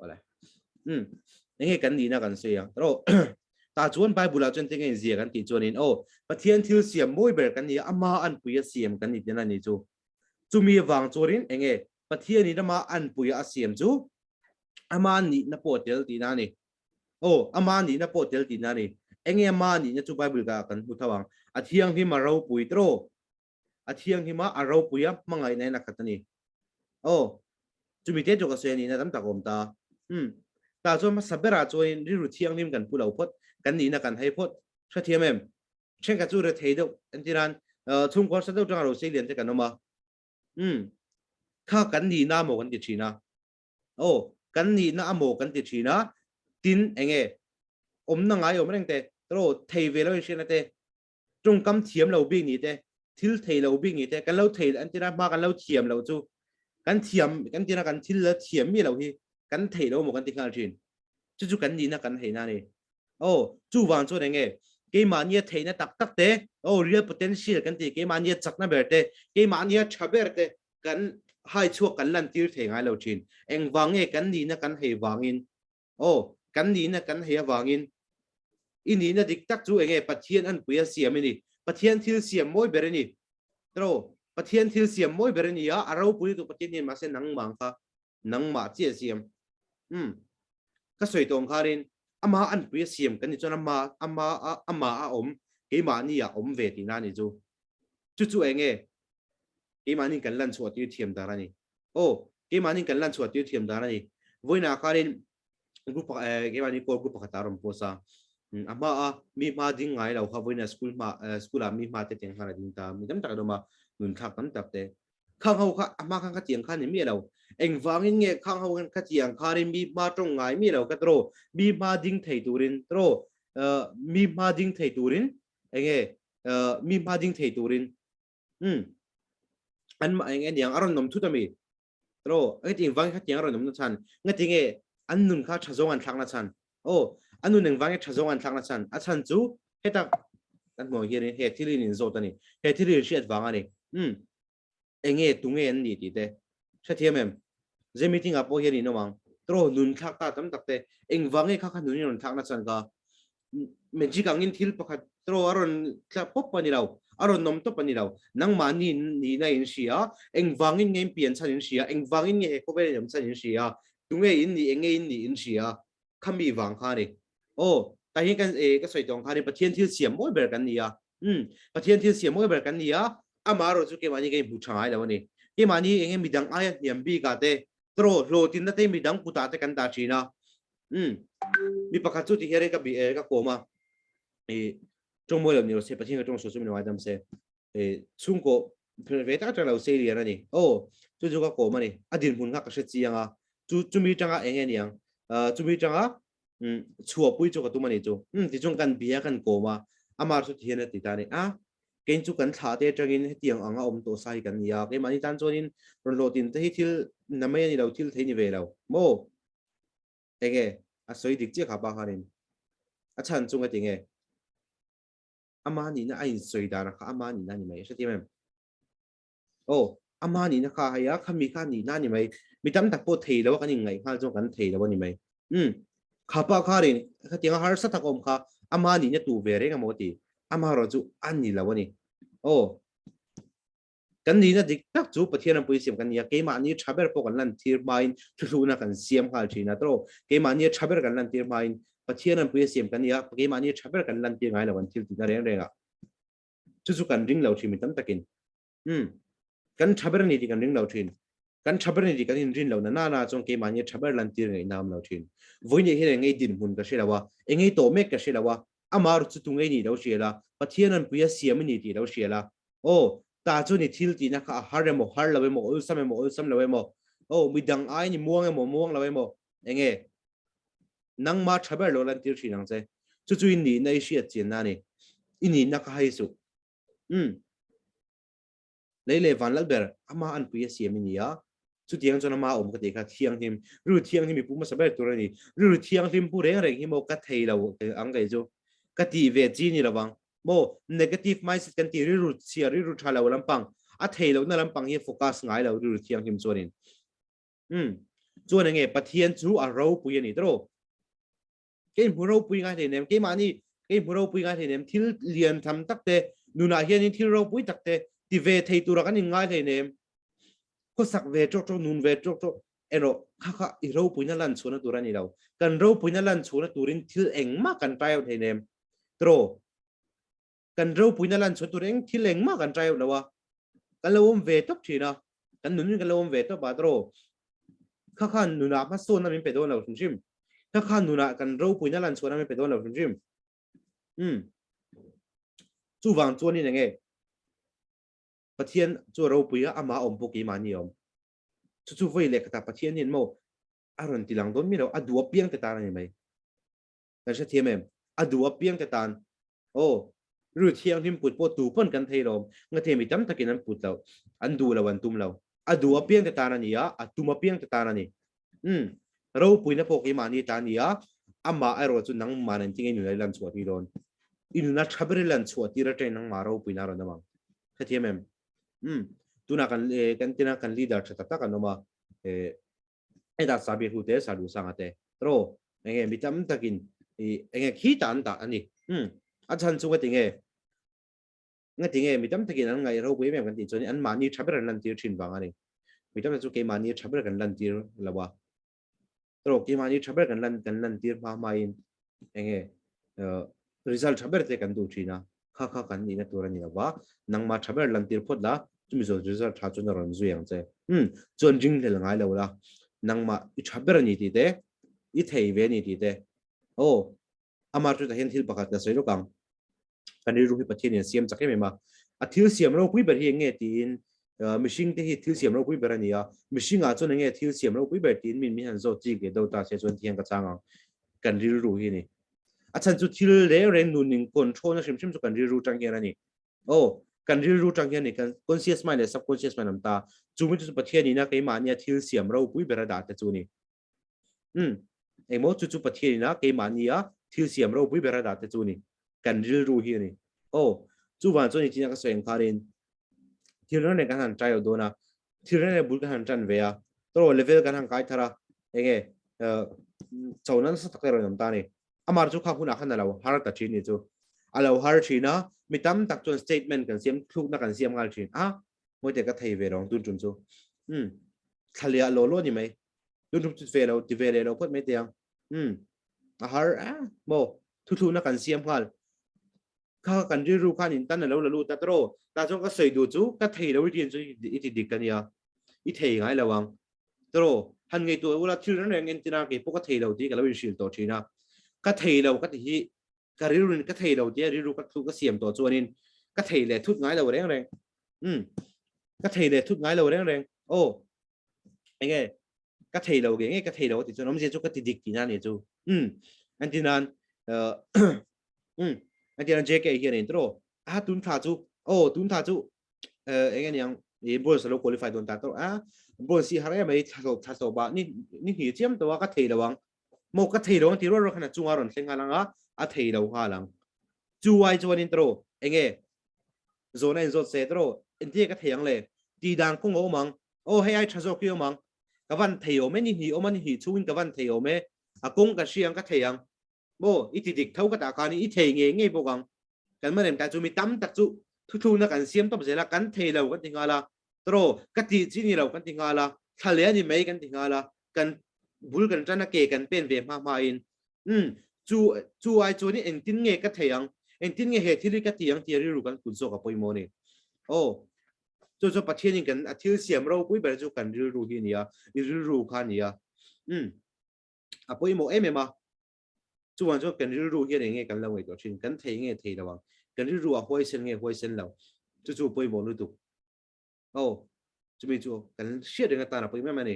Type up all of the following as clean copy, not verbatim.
Awle. Um. Enge kan nihna kan sawi ang. Ro ta chuan Bible ah chuan tinge inzia kan tih chuanin aw Pathian thil siam mawi ber kan ni a, ama anpui a siam kan ni tihna a ni chu. Chumi avang chuanin enge Pathian in ama anpui a siam chu ama nihna pawh tel tihna a ni. Aw ama nihna pawh tel tihna a ni. Enge ama nihna chu Bible ah kan hmu tho ang. A thianghlim a ropui tawh. A thianghlim a, a ropui a, hmangaihna in a khat a ni. Aw, chumi te chu ka sawi a nihna tam tak a awm ta. Umm, tah chuan hmasa berah chuanin rilru thianghlim kan pu lo phawt, kan nihna kan hei phawt. Hrethiam em? Thenkhat chu rethei deuh, entirhan chhungkaw harsa deuh tanga rosei lian te kan awm a. Umm, kha kan nihna amaw kan ti thin a. Aw, kan nihna amaw kan ti thin a, tin enge awmna ngai awm reng te, tawh thei ve lo inhriatna te, tawngkam thiam lo bik ni te, thil thei lo bik ni te, kan lo thei an tina hma kan lo thiam lo chu kan thiam kan tina kan thil la thiam mi lo hi kan thei lo maw kan ti nghal thin. Chu chu kan nihna kan heina a ni. Aw, chuvang chuan enge keimahnia theihna tak tak te, aw real potential kan ti keimahnia chakna ber te, keimahnia tha ber te kan hai chhuak kan lan tir thei ngai lo thin. Engvang nge kan nihna kan hei vangin Aw, kan nihna kan hei avangin i nihna dik tak chu enge Pathian anpui a siam i ni. Pathian thil siam mawi ber i ni. Tro, Pathian thil siam mawi ber i ni a, a ropui lutuk Pathian hian mahse nangmah kha nangmah chiah a siam. Umm, ka sawi tawh ang khanin amah anpui a siam kan ni chuan ama ama a amah a awm keimahni ah awm ve tihna a ni chu. Chu chu enge keimahni kan lan chhuah tir thiam dan a ni. Aw, keimahni kan lan chhuah tir thiam dan a ni. Vawiinah khanin group eh keimahni call group pakhat a rawn post a, a hma a mi hma ding ngai lo kha vawiinah school hma school ah mi hma te tiang khan a ding ta, mi tam tak an awm a, nun thlak tam tak te. Khang ho kha a hma khan ka tiang khan ni miah lo. Engvangin nge khang ho khan ka tiang khanin mi hma tawng ngai miah lo ka tawh, mi hma ding thei turin tawh, mi hma ding thei turin enge mi hma ding thei turin Um. An mah eng aniang a rawn nawm thut ami. Tro, nge ting vang kha tiang a rawn nawm na chhan. Nge ti nge an nun kha tha zawng an thlak na chhan. Oh, an nun eng vang nge tha zawng an thlak na chhan. A chhan chu heta kan hmuh ang hianin he thil in inzawt ani. He thil in hriat vang ani. Um. Enge tunge an ni tih te. Hrethiam em? Ze meeting ah pawh hian in awm ang. Tro, nun thlak ta tam tak te. Eng vang nge kha kha nun in rawn thlak na chhan ka. Magic angin thil pakhat tro a rawn tla pawp a ni lo, a rawn nawm tawp a ni lo. Nangmahni nihna in hria, engvangin nge in pian chhan in hria, engvangin nge he khawvel in awm chhan in hria, tunge in nih, enge in nih in hria, khami vang kha a ni. Aw, tah hian kan e ka sawi tawh ang khanin Pathian thil siam mawi ber kan ni a, umm, Pathian thil siam mawi ber kan ni a, amaherawh chu keimahni kan inhmu tha ngai lo a ni. Keimahni enge midang aia hniam bikah te, tro hlawhtinna te midang kutah te kan dah thin a, Um, mi pakhat chu ti hian ka bi eh ka kawm a. E tawng mawi lo ni lo se Pathian ka tawng sual chu min lo ngaidam se. E chhungkaw ve tak atang lo sei lian a ni. Aw, chu chu ka kawm a ni. A dinhmun kha ka hre chiang a. Chu chumi tanga eng nge niang? Chumi tanga um chhuahpui chu ka tum a ni chu. Um tichuan kan bia kan kawm a. Amah chu ti hian a ti ta a ni. A kein chu kan thlah te atangin hetiang anga awm tawh sa hi kan ni a. Keimahni tan chuanin rawn hlawhtin te hi thil na mai a ni lo, thil thei ni ve lo. Maw? Enge a sawi dik chiah kha pa khanin a chhan chu ngati nge ama nihna a insawi dan kha ama nihna ni mai hrethiam em aw ama nihna kha hei a khami kha nihna ni mai mi tam tak pawh thei lo a kan inngaih nghal chuan kan thei lo a ni mai um kha pa kharin khatiang a harsa tak awm kha ama nihna tu ve reng amaw ti ama erawh chu a ni lo a ni aw Kan nihna dik tak chu Pathian an puisiam kan ni a, keimahni tha ber pawh kan lantir hmain thuhluhna kan siam nghal thin a tawh. Keimahni tha ber kan lantir hmain Pathian an pui a siam kan ni a, keimahni tha ber kan lantir ngai lo kan thil tihna reng reng ah. Chu chu kan ring lo thin mi tam takin. Umm. Kan tha ber a ni tih kan ring lo thin. Kan tha ber a ni tih kan inrin lo na na na chuan keimahni tha ber lantir ngaihna a awm lo thin. Vawiin hian engei dinhmun ka hre lo a, engei tawh mek ka hre lo a, amah erawh chu tungei nih lo hria la, Pathian an pui a siam a ni tih lo hria la, Aw, ta chu ni thil tihna kha a har emaw, har lo emaw, awlsam emaw, awlsam lo emaw, aw, midang ai ni muang emaw, muang lo emaw, enge nangma tha ber lo lantir thin ang che. Chu chu i nihna i hriat chianna a ni. I nihna kha hai suh. Umm. Lei leh van lal ber, ama anpui a siam i ni a, chutiang chuan ama awm ka tih kha thianghlim, rilru thianghlim i pu hmasa ber tur a ni. Rilru thianghlim pu reng reng hi maw ka thei lo ang kei chu. Ka tih ve chi ni lovang. Maw negative mindset kan tih rilru chhia rilru tha lo lampang a thei lohna lampang hi focus ngai lo rilru thianghlim chuanin. Umm. Chuan enge Pathian chu a ropui a ni tawh. Kei hmu ropui ngai hleinem, keimahni kei hmu ropui ngai hleinem, thil lian tham tak te nunah hianin thil ropui tak te ti ve thei tura kan inngai hleinem. Khawsak ve tawk tawk, nun ve tawk tawk erawh kha kha i ropuina lan chhuahna tur a ni lo. Kan ropuina lan chhuahna turin thil engmah kan try out hleinem. Tawh. Kan ropuina lan chhuah tur eng thil engmah kan try out lo a, kan lo awm ve tawp thin a, kan nun kan lo awm ve tawp a tawh. Kha khan nunah hmasawnna min pe dawn lo hrim hrim. Kha khan nunah kan ropuina lan chhuahna min pe dawn lo hrim hrim. Um. Chuvang chuanin enge Pathian chu a ropui a, amah a awm pawh keimahni a awm. Chu chu vawi leh khatah Pathian hian maw a rawn ti lang dawn mi lo, a duh apiang te tan a ni mai. Kan hrethiam em? A duh apiang te tan. Aw, rilru thianghlim put pawh tu pawn kan thei lawm. Ngathei mi tam takin an put lo. An duh lo, an tum lo. A duh apiang te tan a ni a, a tum apiang te tan a ni. Umm, ropuina pawh keimahni ta a ni a, amah erawh chu nangmah nen tinge i nuna i lan chhuah tir dawn? I nuna tha ber i lan chhuah tir atangin nangmah ropuina a rawn awm ang. Hrethiam em? Umm, tunah kan kan tina kan leader tha tak tak an awm a, eh, Hetah Sabi hlu te, Sa Duhsanga te, tawh enge mi tam takin i enge khi ta an dah a ni. Umm, a chhan chu ngati nge? Ngati nge mi tam takin an ngaih ropui em em kan tih chuan an mahni tha ber an lantir thin vang a ni. Mi tam tak chu keimahni tha ber kan lantir lo a. Tawh keimahni tha ber kan lan kan lantir hma hmain enge result tha ber te kan duh thin a, kha kha kan nihna tur a ni lo va, nangmah tha ber lantir phawt la, chumi zawh result tha chuan a rawn zui ang che. Umm, chuan ringhlel ngai lo la, nangmah i tha ber a ni tih te, i thei ve a ni tih te. Aw, amah chutah hian thil pakhat ka sawi lawk ang. Kan rilru hi Pathianin a siam chak em em a, a thil siam ropui ber hi eng nge tiin mihring te hi thil siam ropui ber a ni a, mihringah chuan eng nge thil siam ropui ber tiin min min han zawt chik leh deuh ta se chuan tihian ka chang ang, kan rilru hi a ni. A chhan chu thil reng reng nun in control na hrim hrim chu kan rilru tang hian a ni. Aw, kan rilru tang hian a ni, kan conscious mind leh subconscious mind awm ta, chu mi chu Pathianin a keimahnia thil siam ropui ber a dah te chu a ni. Umm, engmaw chu chu Pathian ina keimahnia thil siam ropui ber a dah te chu ni, kan rilru hi a ni. Aw, chuvang chuan nichina ka sawi ang khanin thil reng reng kan han try out dawn a, thil reng reng bul kan han tan ve a, tawh level kan han kai thar a, enge chona nasa tak te rawn awm ta a ni. Amah chu kha hunah khan a lo har ta thin ni chu. A lo har thin a, mi tam tak chuan statement kan siam, thlukna kan siam nghal thin a, Mawite ka thei ve lo ang tun tum chu. Umm, thlaliah law law ni mai. Tun tum chu ve lo, ti ve leh lo phawt mai teh ang. Umm, a har a maw, thuthlukna kan siam nghal. Kha kan rilru khan in tan a lo la lut a tawh. Tah chuan ka sawi duh chu ka thei lo i ti chu i ti dik a nia. I thei ngai lo ang. Tawh, han ngaihtuah ula thil reng reng entir a keipawh ka thei lo tih ka lo inhrilh tawh thin a. Ka thei lo ka ti hi ka rilru ka thei lo tia rilru ka thu ka siam tawh chuanin ka thei leh thut ngai lo reng reng. Umm, ka thei leh thut ngai lo reng reng. Aw, enge ka thei lo ge nge ka thei lo ti chuan awmzia chu ka ti dik tihna ni chu. Umm, an ti nan umm, an ti nan JK hian in tawh a tun thla chu aw tun thla chu enge niang i bronze lo qualify don ta tawh a bronze hi har em mai thla tawp thla tawp a ni ni hnih chiam tawh a ka thei lo ang maw ka thei lo ang ti rual rual khan a chunga rawn thleng nghal ang a a thei lo nghal ang chu ai chuan in tawh enge zawhna in zawt se tawh entia ka thei ang le ti dan kawng a awm ang aw hei ai tha zawk hi awm ang ka van thei awm e ni hnih awm a ni hnih chhungin ka van thei awm e a kawng ka hria ang ka thei ang maw i ti dik tho ka tah khan i thei ngei ngei bawk ang kan man em ta chu mi tam tak chu thuthlukna kan siam tawp zel a kan thei lo kan ti nghal a tawh ka tih chi ni lo kan ti nghal a thla leh a ni mai kan ti nghal a kan bul kan tan a ke kan pen ve hma hma in um chu chu ai chuan in engtin nge ka thei ang engtin nge he thil hi ka ti ang tih rilru kan put zawk a pawimawh a ni aw chu chu Pathian in kan a thil siam ropui ber chu kan rilru hi a ni a i rilru kha a ni a um a pawimawh em em a chuan chuan kan rilru hian eng nge kan lo ngaihtuah thin kan thei nge thei lo ang kan rilru a huaisen nge huaisen lo chu chu pawimawh lutuk aw chumi chu kan hriat reng atan a pawimawh em a ni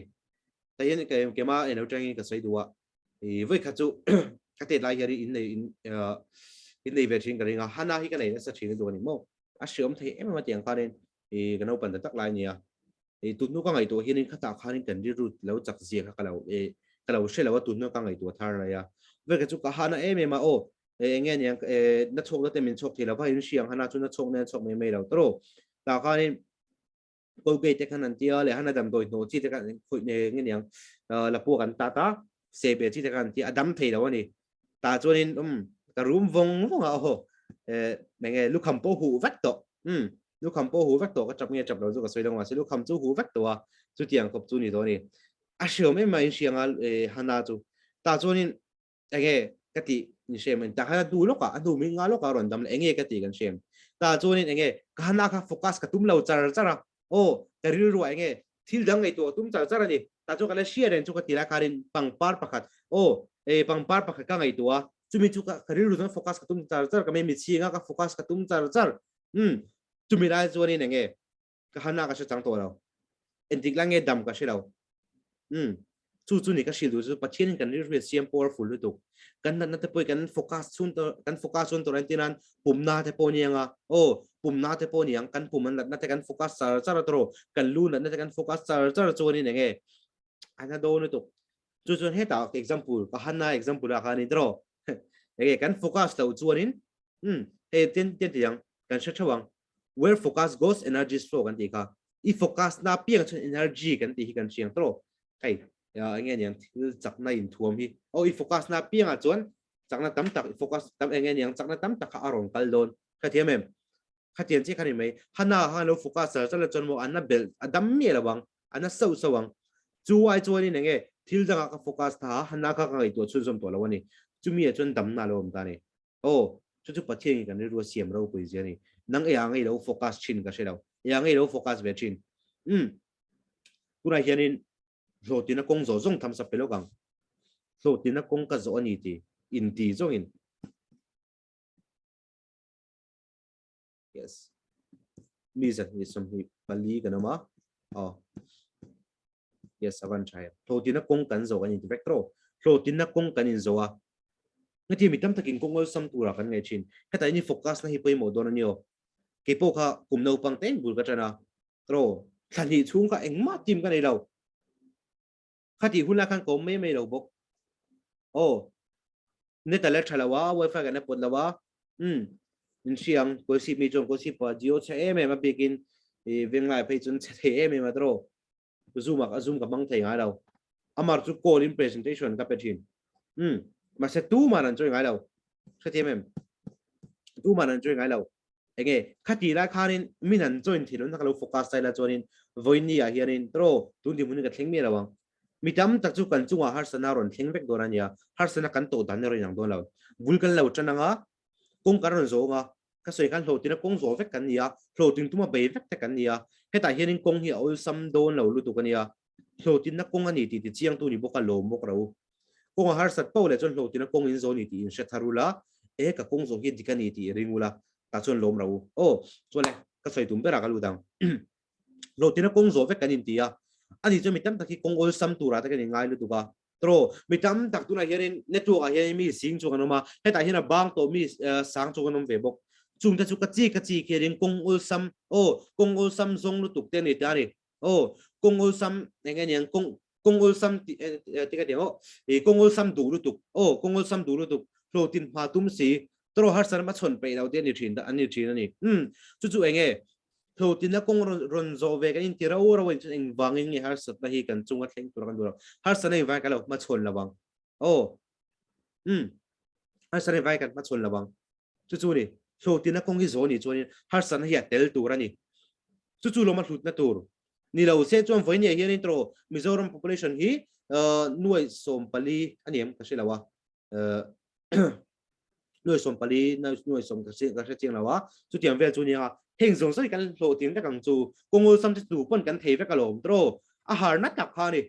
ta hian ka kema eng lo tangin ka sawi duh a i voi khat chu ka tet lai hian in nei in in nei ve thin ka ring a hana hi ka nei nasa thin lutuk a ni maw a hriawm thei em em a tiang khanin i ka naupan ta tak lai nia i tunhnu ka ngaihtuah hianin khatah khanin kan rilru lo chak zia kha ka lo e ka lo hre lo a tunhnu ka ngaihtuah thar lai a veka chu ka hana em em a aw e enge niang e na chhawk na te min chhawk thei lo va in hriang hana chu na chhawk na chhawk mai mai lo tawh ta khanin. Colgate te khan an tia leh hana damdawi hnawh chi te khan khawih ne nge niang lapua kan tat a seh ve chi te khan an tia a dam thei lo a ni. Tah chuanin um ka rum vawng vawng a aw enge lukham pawh huh vek tawh um lukham pawh huh vek tawh ka chap nge chap lo chu ka sawi lo mahse lukham chu huh vek tawh a chutiang khawp chu ni tawh a ni. A hriawm em a inhriang a hana chu tah chuanin enge ka tih in hre mai ta khan a hnu lawkah a hnu min nga lawkah a rawn dam leh enge ka tih kan hre em ta chuanin enge ka hana kha focus ka tum lo char char a aw ka rilru ah enge thil dang ngaihtuah ka tum char char a ni ta chuan ka la hria reng chu ka ti lai khanin pangpar pakhat aw e pangpar pakhat ka ngaihtuah a chumi chu ka ka rilru chuan focus ka tum char char ka mei mitchhing a ka focus ka tum char char um chumi lai chuanin enge ka hana ka hre chang tawh lo entik lai nge dam ka hre lo um chu chu ni ka hrilh duh chu Pathian in kan rilru hi a siam powerful lutuk kan natna te pawh kan focus chhun tur kan focus chhun tur entir nan pumna te pawh ni anga aw pumna te pawh ni ang kan pum an natna te kan focus char char a tawh kan lu natna te kan focus char char chuanin enge an a dawn lutuk chu chuan hetah example ka hana example ah khan in tawh enge kan focus lo chuanin um hei ten ten ti ang kan hre theuh ang where focus goes energy flow kan tih kha i focus na piang chuan energy kan tih hi kan hriang tawh hei enge niang thil chakna in thuam hi oh i focus na piangah chuan chakna tam tak i focus tam enge niang chakna tam tak kha a rawn kal dawn kha thiam em khatian che kha ni mai hana ha lo focus char char chuan mo anna bel a dam mi lawang anna so so ang chu ai chuan in enge thil danga ka focus tha hana kha ka ngaihtuah chhunzawm tawh lo ani chumi ah chuan damna lo awm ta ni Aw, chu chu Pathian in kan rilru a siam ropui zia a ni. Nang ei ang ei lo focus thin ka hre lo. Ei ang ei lo focus ve thin. Umm. Tunah hianin hlawhtina kawng zawh zawng thumbs up pe lawk ang. Hlawhtina kawng ka zawh a ni ti in ti zawngin. Yes. Mi 224 kan awm a. Aw. Yes, avan tha em. Hlawhtina kawng kan zawh kan inti vek tawh. Hlawhtina kawng kan inzawh a. Heti mi tam takin kawng awlsam turah kan ngaih thin. Hetah hian i focus na hi pawimawh dawn a ni aw. Kei pawh kha kum naupang te bul ka tan a. Tawh thla hnih chhung kha engmah team ka nei lo. Khatih hun lai khan ka awm mai mai lo bawk. Aw. Net a la tha lo a, wifi kan la pawt lo a. Umm. In hriang, Kawlsip mi chuan Kawlsip ah Jio chhe em em a bikin i venglai phei chuan chhe thei em em a tawh. Zoom ah Zoom ka hmang thei ngai lo. Amar chu call in presentation ka pe thin. Umm. Mahse tuman an join ngai lo. Hrethiam em? Tuman an join ngai lo. Enge khati lai khanin min an join thei lo na ka lo focus sai la chuanin vawiin ah hianin tawh tun dinhmun hi ka thleng miah lo ang. Mi tam tak chu kan chungah harsatna rawn thleng vek dawn a nia, harsatna kan tawh dan erawh inang dawn lo. Bul kan lo tan anga, kawng kan rawn zawh anga, ka sawi khan hlawhtina kawng zawh vek kan ni a, hlawhtin tuma bei vek te kan ni a, hetah hianin kawng hi a awlsam dawn lo lutuk a nia, hlawhtinna kawng a ni tih tichiangtu ni bawk a lawm bawk ro. Kawng a harsat poh leh chuan hlawhtina kawng in zawh ni tih in hre thar ula, e ka kawng zawh hi dik a ni tih ring ula, tah chuan lawm ro. Aw, chuan le, ka sawi tum berah ka lut ang. Hlawhtina kawng zawh vek kan inti a, ani chuan mi tam tak hi kawng awlsam turah te kan inngai lutuk a. Tawh, mi tam tak tunah hianin network ah hianin mi sing chu kan awm a, hetah hian a bang tawh mi sang chu kan awm ve bawk. Chungte chu ka chi ka chi khianin kawng awlsam, aw, kawng awlsam zawng lutuk te a ni ta a ni. Aw, kawng awlsam eng nge niang kawng kawng awlsam ti ti ka ti ang aw, ih kawng awlsam duh lutuk, aw, kawng awlsam duh lutuk, hlawhtin hma tum si, tawh harsatna hmachhawn peih lo te a ni thin a ni thin a ni. Umm, chu chu eng nge? Hlawhtinna kawng rawn zawh ve kan inti rau rau a nih chuan engvangin nge harsatna hi kan chunga thleng tura kan duh lo. Harsatna engvangin kan lo hmachhawn lo ang. Aw. Umm. Harsatna engvangin kan hmachhawn lo ang. Chu chu ni. Hlawhtinna kawng hi zawh nih chuanin harsatna hi a tel tur a ni. Chu chu lawma hlutna tur. Ni lo se chuan vawiin ah hianin tawh Mizoram population hi nuai 14 a ni em ka hre lo a. Nuai 14 nuai sawm ka hre ka hre chiang lo a chutiang vel chu nia heng zawng zawng hi kan hlawhtling vek ang chu kawngul sam te tu pawn kan thei vek alawm tawh a harna tak kha ani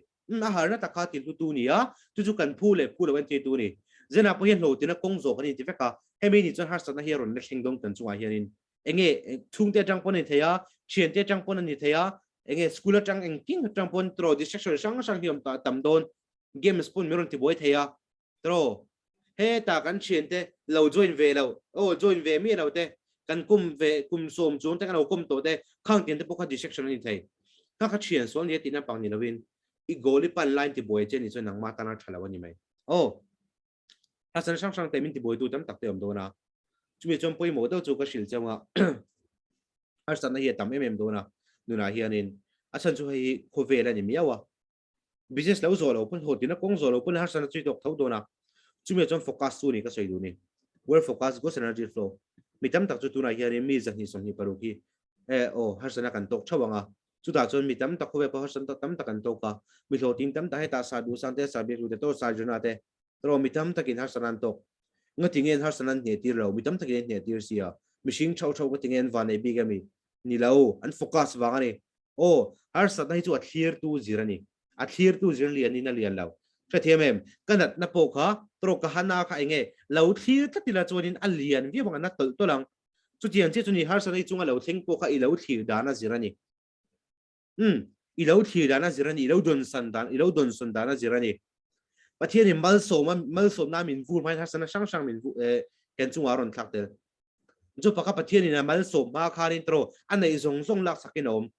a harna tak kha ti hlu tu nia chu chu kan phu leh phu lo en tir tu ni zena pawh hian hlawhtlina kawng zawh kan inti vek a hemi ni chuan harsatna hi a rawn la thleng dawn kan chungah hianin enge chhungte atang pawn a ni thei a thiante atang pawn a ni thei a enge school atang engkim atang pawn tawh distraction hrang hrang hi a awm tam dawn games pawn min rawn tibuai thei a Tro, heta kan thiante lo join ve lo, aw join ve miah lo te, kan kum ve kum sawm chuang te kan lo kawm tawh te, khang tian te pawh kha distraction a ni thei. Kha kha thian sual nia tihna pang ni lovin, i goal i pan lai in tibuai che ni chuan nangmah tana tha lo a ni mai. Aw, harsatna hrang hrang te min tibuaitu tam tak te awm dawn a, chumi chuan pawimawh deuh chu ka hrilh cheu a, harsatna hi a tam em em dawn a. Nunah hianin a chhan chu hei hi khawvel a ni miau a. Business lo zawh lo pawn hlawhtlin a kawng zawh lo pawn harsatna chu i tawk tho dawn a. Chumi ah chuan focus chu a ni ka sawi duh ni. World focus goes energy flow. Mi tam tak chu tunah hianin mi 226 hi eh aw harsatna kan tawk theuh ang a. Chutah chuan mi tam tak khawvel pawh harsatna tam tak an tawk a. Mi hlawhtling tam tak hetah sa duhsang te, sa biaklu te, tawh sa Jonah te erawh mi tam takin harsatna an tawk. Ngati nge an harsatna an hneh tir lo? Mi tam takin an hneh tir sia. Mihring theuh theuh ka ti nge an vanneih bik a mi? Ni lo, an focus vang a ni. Aw, harsatna hi chu a thlirtu zir a ni. A thlirtu zir lian in a lian lo. Hrethiam em? Ka natna pawh kha, tawrh ka hana kha eng nge? Lo thlir tlat ila chuanin a lian viau ang, a na tawlh tawlh ang. Chutiang chiah chu ni, harsatna hi chunga lo thleng pawh kha i lo thlir dan a zir a ni. Umm, i lo thlir dan a zir a ni, i lo dawnsan dan, i lo dawnsawn dan a zir a ni. Pathianin malsawma, malsawmna min vur hmain harsatna hrang hrang min vu, eh, kan chungah a rawn thlak tel. Chu paka Pathianin a malsawm hma khanin tawrh a neih zawng zawng laksakin a awm.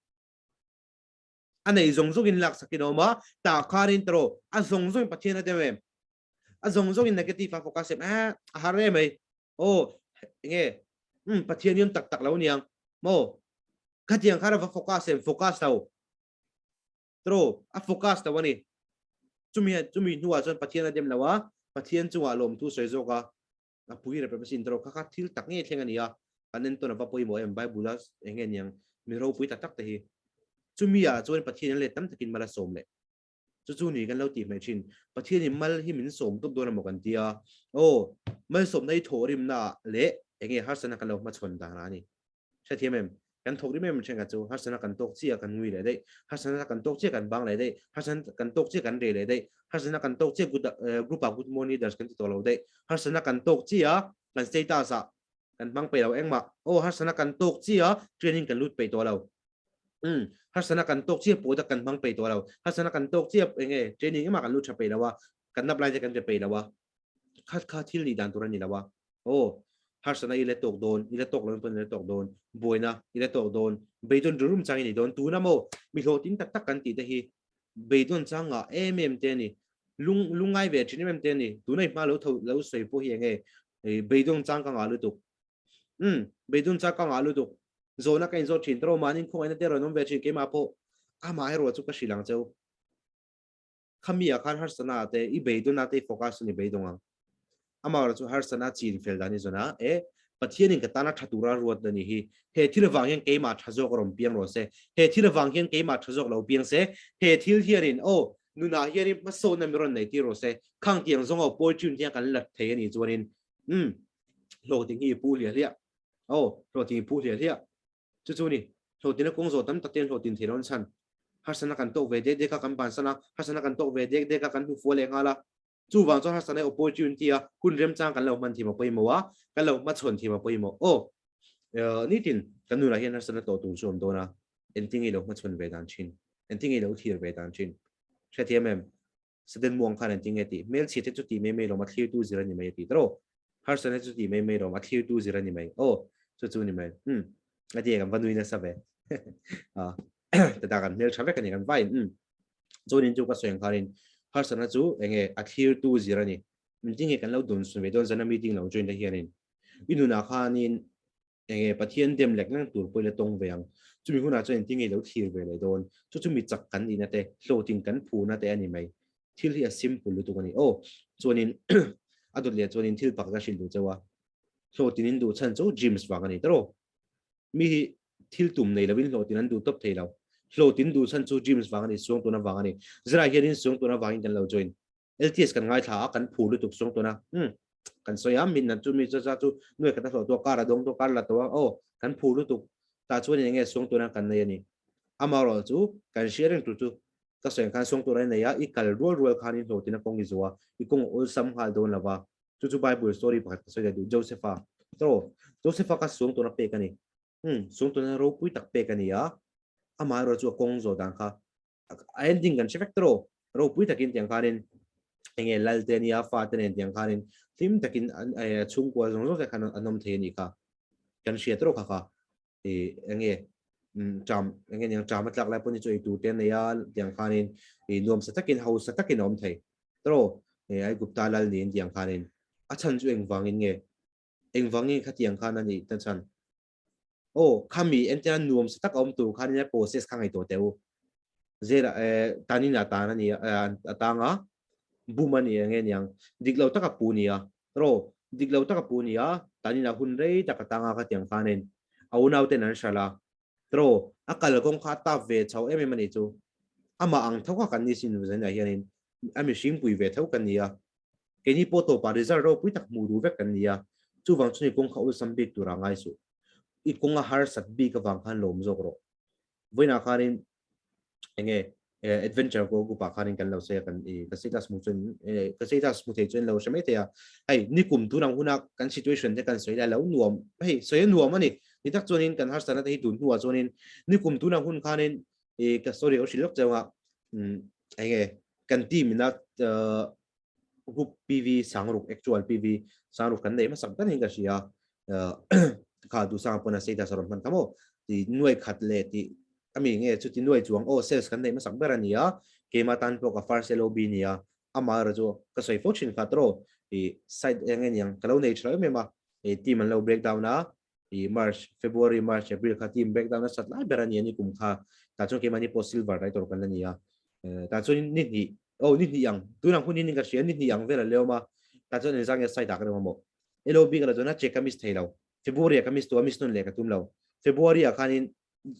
A neih zawng zawngin laksakin a awm a, tah khanin tawrh a zawng zawngin Pathian a dem em? A zawng zawngin negative a focus em? Eh, a har em mai. Aw, enge, um, Pathian hi awm tak tak lo niang. Maw? Khatiang khan a va focus em? Focus lo. Tawrh a focus lo a ni. Chumi, chumi hnuah chuan Pathian a dem lo a, Pathian chungah lawmthu sawi zawk a. A pui rep rep asin tawrh kha kha thil tak ngei thleng a ni a, kan entawn a va pawimawh em Bible a eng nge niang mi ropui tak tak te hi. Chumi ah chuan Pathian in let tam takin mal a sawm leh. Chu chu ni kan lo tih hmeh thin. Pathian in mal hi min sawm tawp dawn emaw kan ti a, aw malsawmna hi thawhrimna ah leh eng nge harsatna kan lo hmachhawn dan ah a ni. Hrethiam em? Kan thawk rim em thenkhat chu harsatna kan tawk chiah kan ngui leh daih, harsatna kan tawk chiah kan bang leh daih, harsatna kan tawk chiah kan reh leh daih, harsatna kan tawk chiah good group ah good morning leaders kan ti tawh lo daih, harsatna kan tawk chiah kan status ah kan hmang peih lo engmah, aw harsatna kan tawk chiah training kan lut peih tawh lo, umm harsatna kan tawk chiah product kan hmang peih tawh lo, harsatna kan tawk chiah enge training engmah kan lut tha peih lo a, kan upline te kan pe peih lo a, kha kha thil nih dan tur a ni lo a. Aw, harsatna i la tawk dawn, i la tawk lo pawn i la tawk dawn, buaina i la tawk dawn, beidawn ru rum chang i nei dawn. Tuna maw mi hlawhtling tak tak kan tih te hi beidawn chang ngah em em te a ni, lung lungngai ve thin em em te a ni. Tuna i hma lo tho lo sawi pawh hi eng nge beidawn chang ka ngah lutuk. Umm, beidawn chang ka ngah lutuk. Zawhna ka inzawt thin, tawrh mahni khawngaihna te rawn awm ve thin keimah pawh amaherawh chu ka hrilh ang cheu. Khami ah khan harsatna ah te i beidawna te i focus chuan i beidawng ang. Amaherawh chu harsatna chin fel dan i zawn a, e, Pathian in ka tana tha tura ruat na ni hi, he thil avang hian keimah tha zawk a rawn piang rawh se, he thil avang hian keimah tha zawk lo piang se, he thil hianin, aw, nunah hianin hmasawnna mi rawn nei tir rawh se, khang tiang zawng aw poetry hian kan lat thei a nih chuanin, umm, hlawhtling hi i pu hliah hliah, aw, hlawhtling i pu hliah hliah. Chu chu ni, hlawhtina kawng zawh tam tak te an hlawhtin thei lo an chhan. Harsatna kan tawk ve dek dek a kan bansan a, harsatna kan tawk ve dek dek a kan hmu fual leh nghal a. Chuvang chuan harsatna hi opportunity a hun remchang kan lo hman thiam a pawimawh a, kan lo hmachhawn thiam a pawimawh. Aw, nitin kan nunah hian harsatna tawh tur chu a awm dawn a, engtin nge i lo hmachhawn ve dan thin? Engtin nge i lo thlir ve dan thin? Hrethiam em? Sudden muang khan an ti nge tih? Hmelchhia te chu ti mai mai lawm, a thlirtu zir a ni mai a ti tawh. Harsatna chu ti mai mai lawm, a thlirtu zir a ni mai. Aw, chu chu ni mai. Umm, a ti kan va nui nasa ve. Ah, tata kan hmel tha vek a ni kan vain. Umm, chuanin chu ka sawi ang khanin harsatna chu enge a thlirtu zir a ni. Min ti nge kan lo dun sun ve dawn zana meeting lo join te hianin. I nunah khanin Enge Pathian dem lek leng tur pawh i la tawng ve ang. Chumi hunah chuan engtin nge i lo thlir ve leh dawn? Chu chu mi chak kan nihna te, hlawhtin kan phurna te a ni mai. Thil hi a simple lutuk a ni. Aw, chuanin a dawt leh chuanin thil pakhat a hrilh duh chauh a. Hlawhtin in duh chhan chu dreams vang a ni tawrh aw. Mi hi thil tum nei lovin hlawhtin an duh tawp thei lo. Hlawhtin duh chhan chu dreams vang a ni, suang tuna vang a ni. Zirah hianin suang tuna vangin kan lo join. LTS kan ngaithla a, kan phur lutuk sung tuna. Um, kan sawi a, min nan chu mi chu chu nuai khat a hlawh tawh, kar a dawng tawh, kar la tawh a, aw, kan phur lutuk. Tah chuan eng nge sung tuna kan nei a ni. Amaherawh chu kan hria reng tur chu ka sawi ang khan sung tura i nei a, i kal rual rual khan i hlawhtin a kawng i zuah a, i kawng a awlsam nghal dawn lo va. Chu chu Bible story pakhat ka sawi leh duh, Joseph-a. Tawh, Joseph-a kha sung tuna pek a ni. Um, sung tuna ropui tak pek a ni a, amaherawh chu a kawng zawh dan kha a ending kan hre vek tawh ropui takin tiang khanin enge lal te ania fa te nen tiang khanin hlim takin an chhungkua zawng zawng te khan an awm thei a nih kha kan hria tawh kha kha e enge tram enge niang tram a tlak lai pawh ni chu ei tur te nei a tiang khanin e nuam sa takin hausa takin a awm thei tawh e Aigupta lal niin tiang khanin a chhan chu engvangin nge engvangin khatiang khan a nih ta chhan. Aw khami entirna nuam sa tak a awm tur khan nia process kha ngaihtuah teh u. Zela tanin a tan a ni a tang a, bum a ni enge niang dik lo tak a pu nia ro dik lo tak a pu nia tanin a hun rei tak a tang a khatiang khanin a unau ten an hralh a ro a kalkawng kha a tap ve chho em em a nih chu amah ang tho kha kan ni sin zanah hianin a mihring pui ve tho kan ni a keini pawh tawpah result ropui tak hmuh duh vek kan ni a chuvang chu ni kawng kha awlsam bik tura ngai suh i kawng a harsat bik avang khan lawm zawk rawh. Vawiinah khanin enge adventure ko group ah khanin kan lo sawi a kan i ka status hmu chuan ka status hmu thei chuan lo hre mai thei a hei nikum tun ang huna kan situation te kan sawi lai lo nuam hei sawi a nuam ani ni tak chuanin kan harsatna te hi tun hnuah chuanin nikum tun ang hun khanin i ka story ho hrilh lawk cheu a enge kan team ina group PV sangruk actual PV sangruk kan nei hmasak ber in ka hria kha du sang pawna status a rawn hman kha maw ti nuai khat leh ti ami nge chu ti nuai chuang aw sales kan nei hmasak ber a ni a keima tan pawh ka first LOB ni a ama erawh chu ka sawi fo thin kha tawh i side eng nge niang ka lo nei tha lo em em a i team an lo break down a i March February March April kha team break down a sat lai ber a ni a ni kum kha tah chuan keimahni pawh silver writer kan la ni a tah chuan ni hnih oh ni hnih ang tunang hun in ka hria ni hnih ang vel a lewm a tah chuan engzang nge side ah ka rem amaw LOB ka la chuan a check ka miss thei lo February ah ka miss tu a miss nawn leh ka tum lo February ah khanin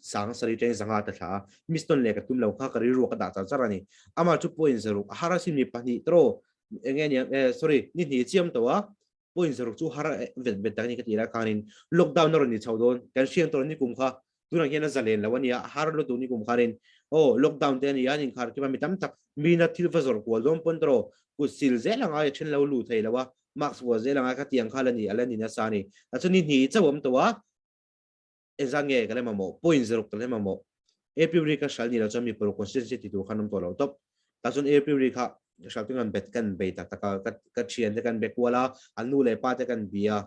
sang sarih teng zanga ta thla a miss nawn leh ka tum lo kha ka rilru ka dah char char ani ama chu point zaruk a har asin mi pahnih tro enge nia eh sorry ni hnih chiam to a point zaruk chu har vet vet tak ni ka ti lai khanin lockdown a rawn ni chho dawn kan hriang tawh ni kum kha tunah hian a zalen lo ania a har lutuk ni kum khanin aw lockdown te ania an inkhar kim a mi tam tak mina thil va zawrh kual dawn pawn tawh kut sil zel anga a then lo lu thei lo a mask vuah zel anga khatiang kha la ni ala ni nasa ani a chu ni hnih chauh awm tawh a engzat nge ka la mamawh point zaruk ka la mamawh April ri ka hral ni lo chuan mi paruk constituency ti tur khan awm tawh lo tawp tah chuan April ri kha hral tu kan bet kan bei tak tak a ka ka thian te kan be kual a an nu leh pa te kan bia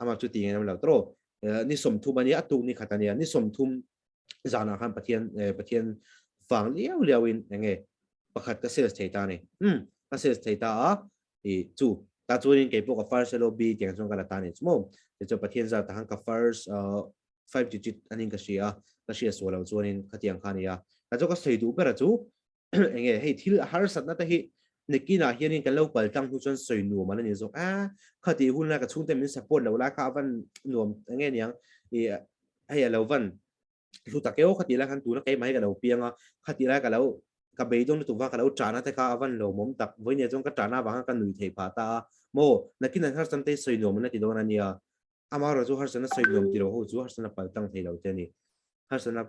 ama chu ti nge lo tro ni 30 ania a tuk ni khat ania ni 30 zanah khan Pathian Pathian vang liau liau in enge pakhat ka sales thei ta ni ka sales thei ta a i chu ta chuanin kei pawh ka first LOB tiang chuan ka la ta ni chu maw ti chuan Pathian zat ah khan ka first five digit anin ka hria ka hria sual lo chuanin khatiang kha ania ta chu ka sawi duh ber a chu enge hei thil harsatna te hi nikinah hianin kan lo pal tlang hnu chuan sawi nuam an ani zawk a khati hun lai ka chhungte min support lo lai kha avan nuam enge niang i hei alo van hlu tak eo khati lai khan tuna keimah hi ka lo piang a khati lai ka lo ka beidawng lutuk va ka lo ṭahna te kha avan lawmawm tak vawinia chuan ka ṭahna avanga ka nui thei phah ta a maw nakin an harsatna te hi sawi nuam an la ti dawn ania amaherawh chu harsatna sawi nuam ti lo ho chu harsatna pal tlang thei lo te ani harsatna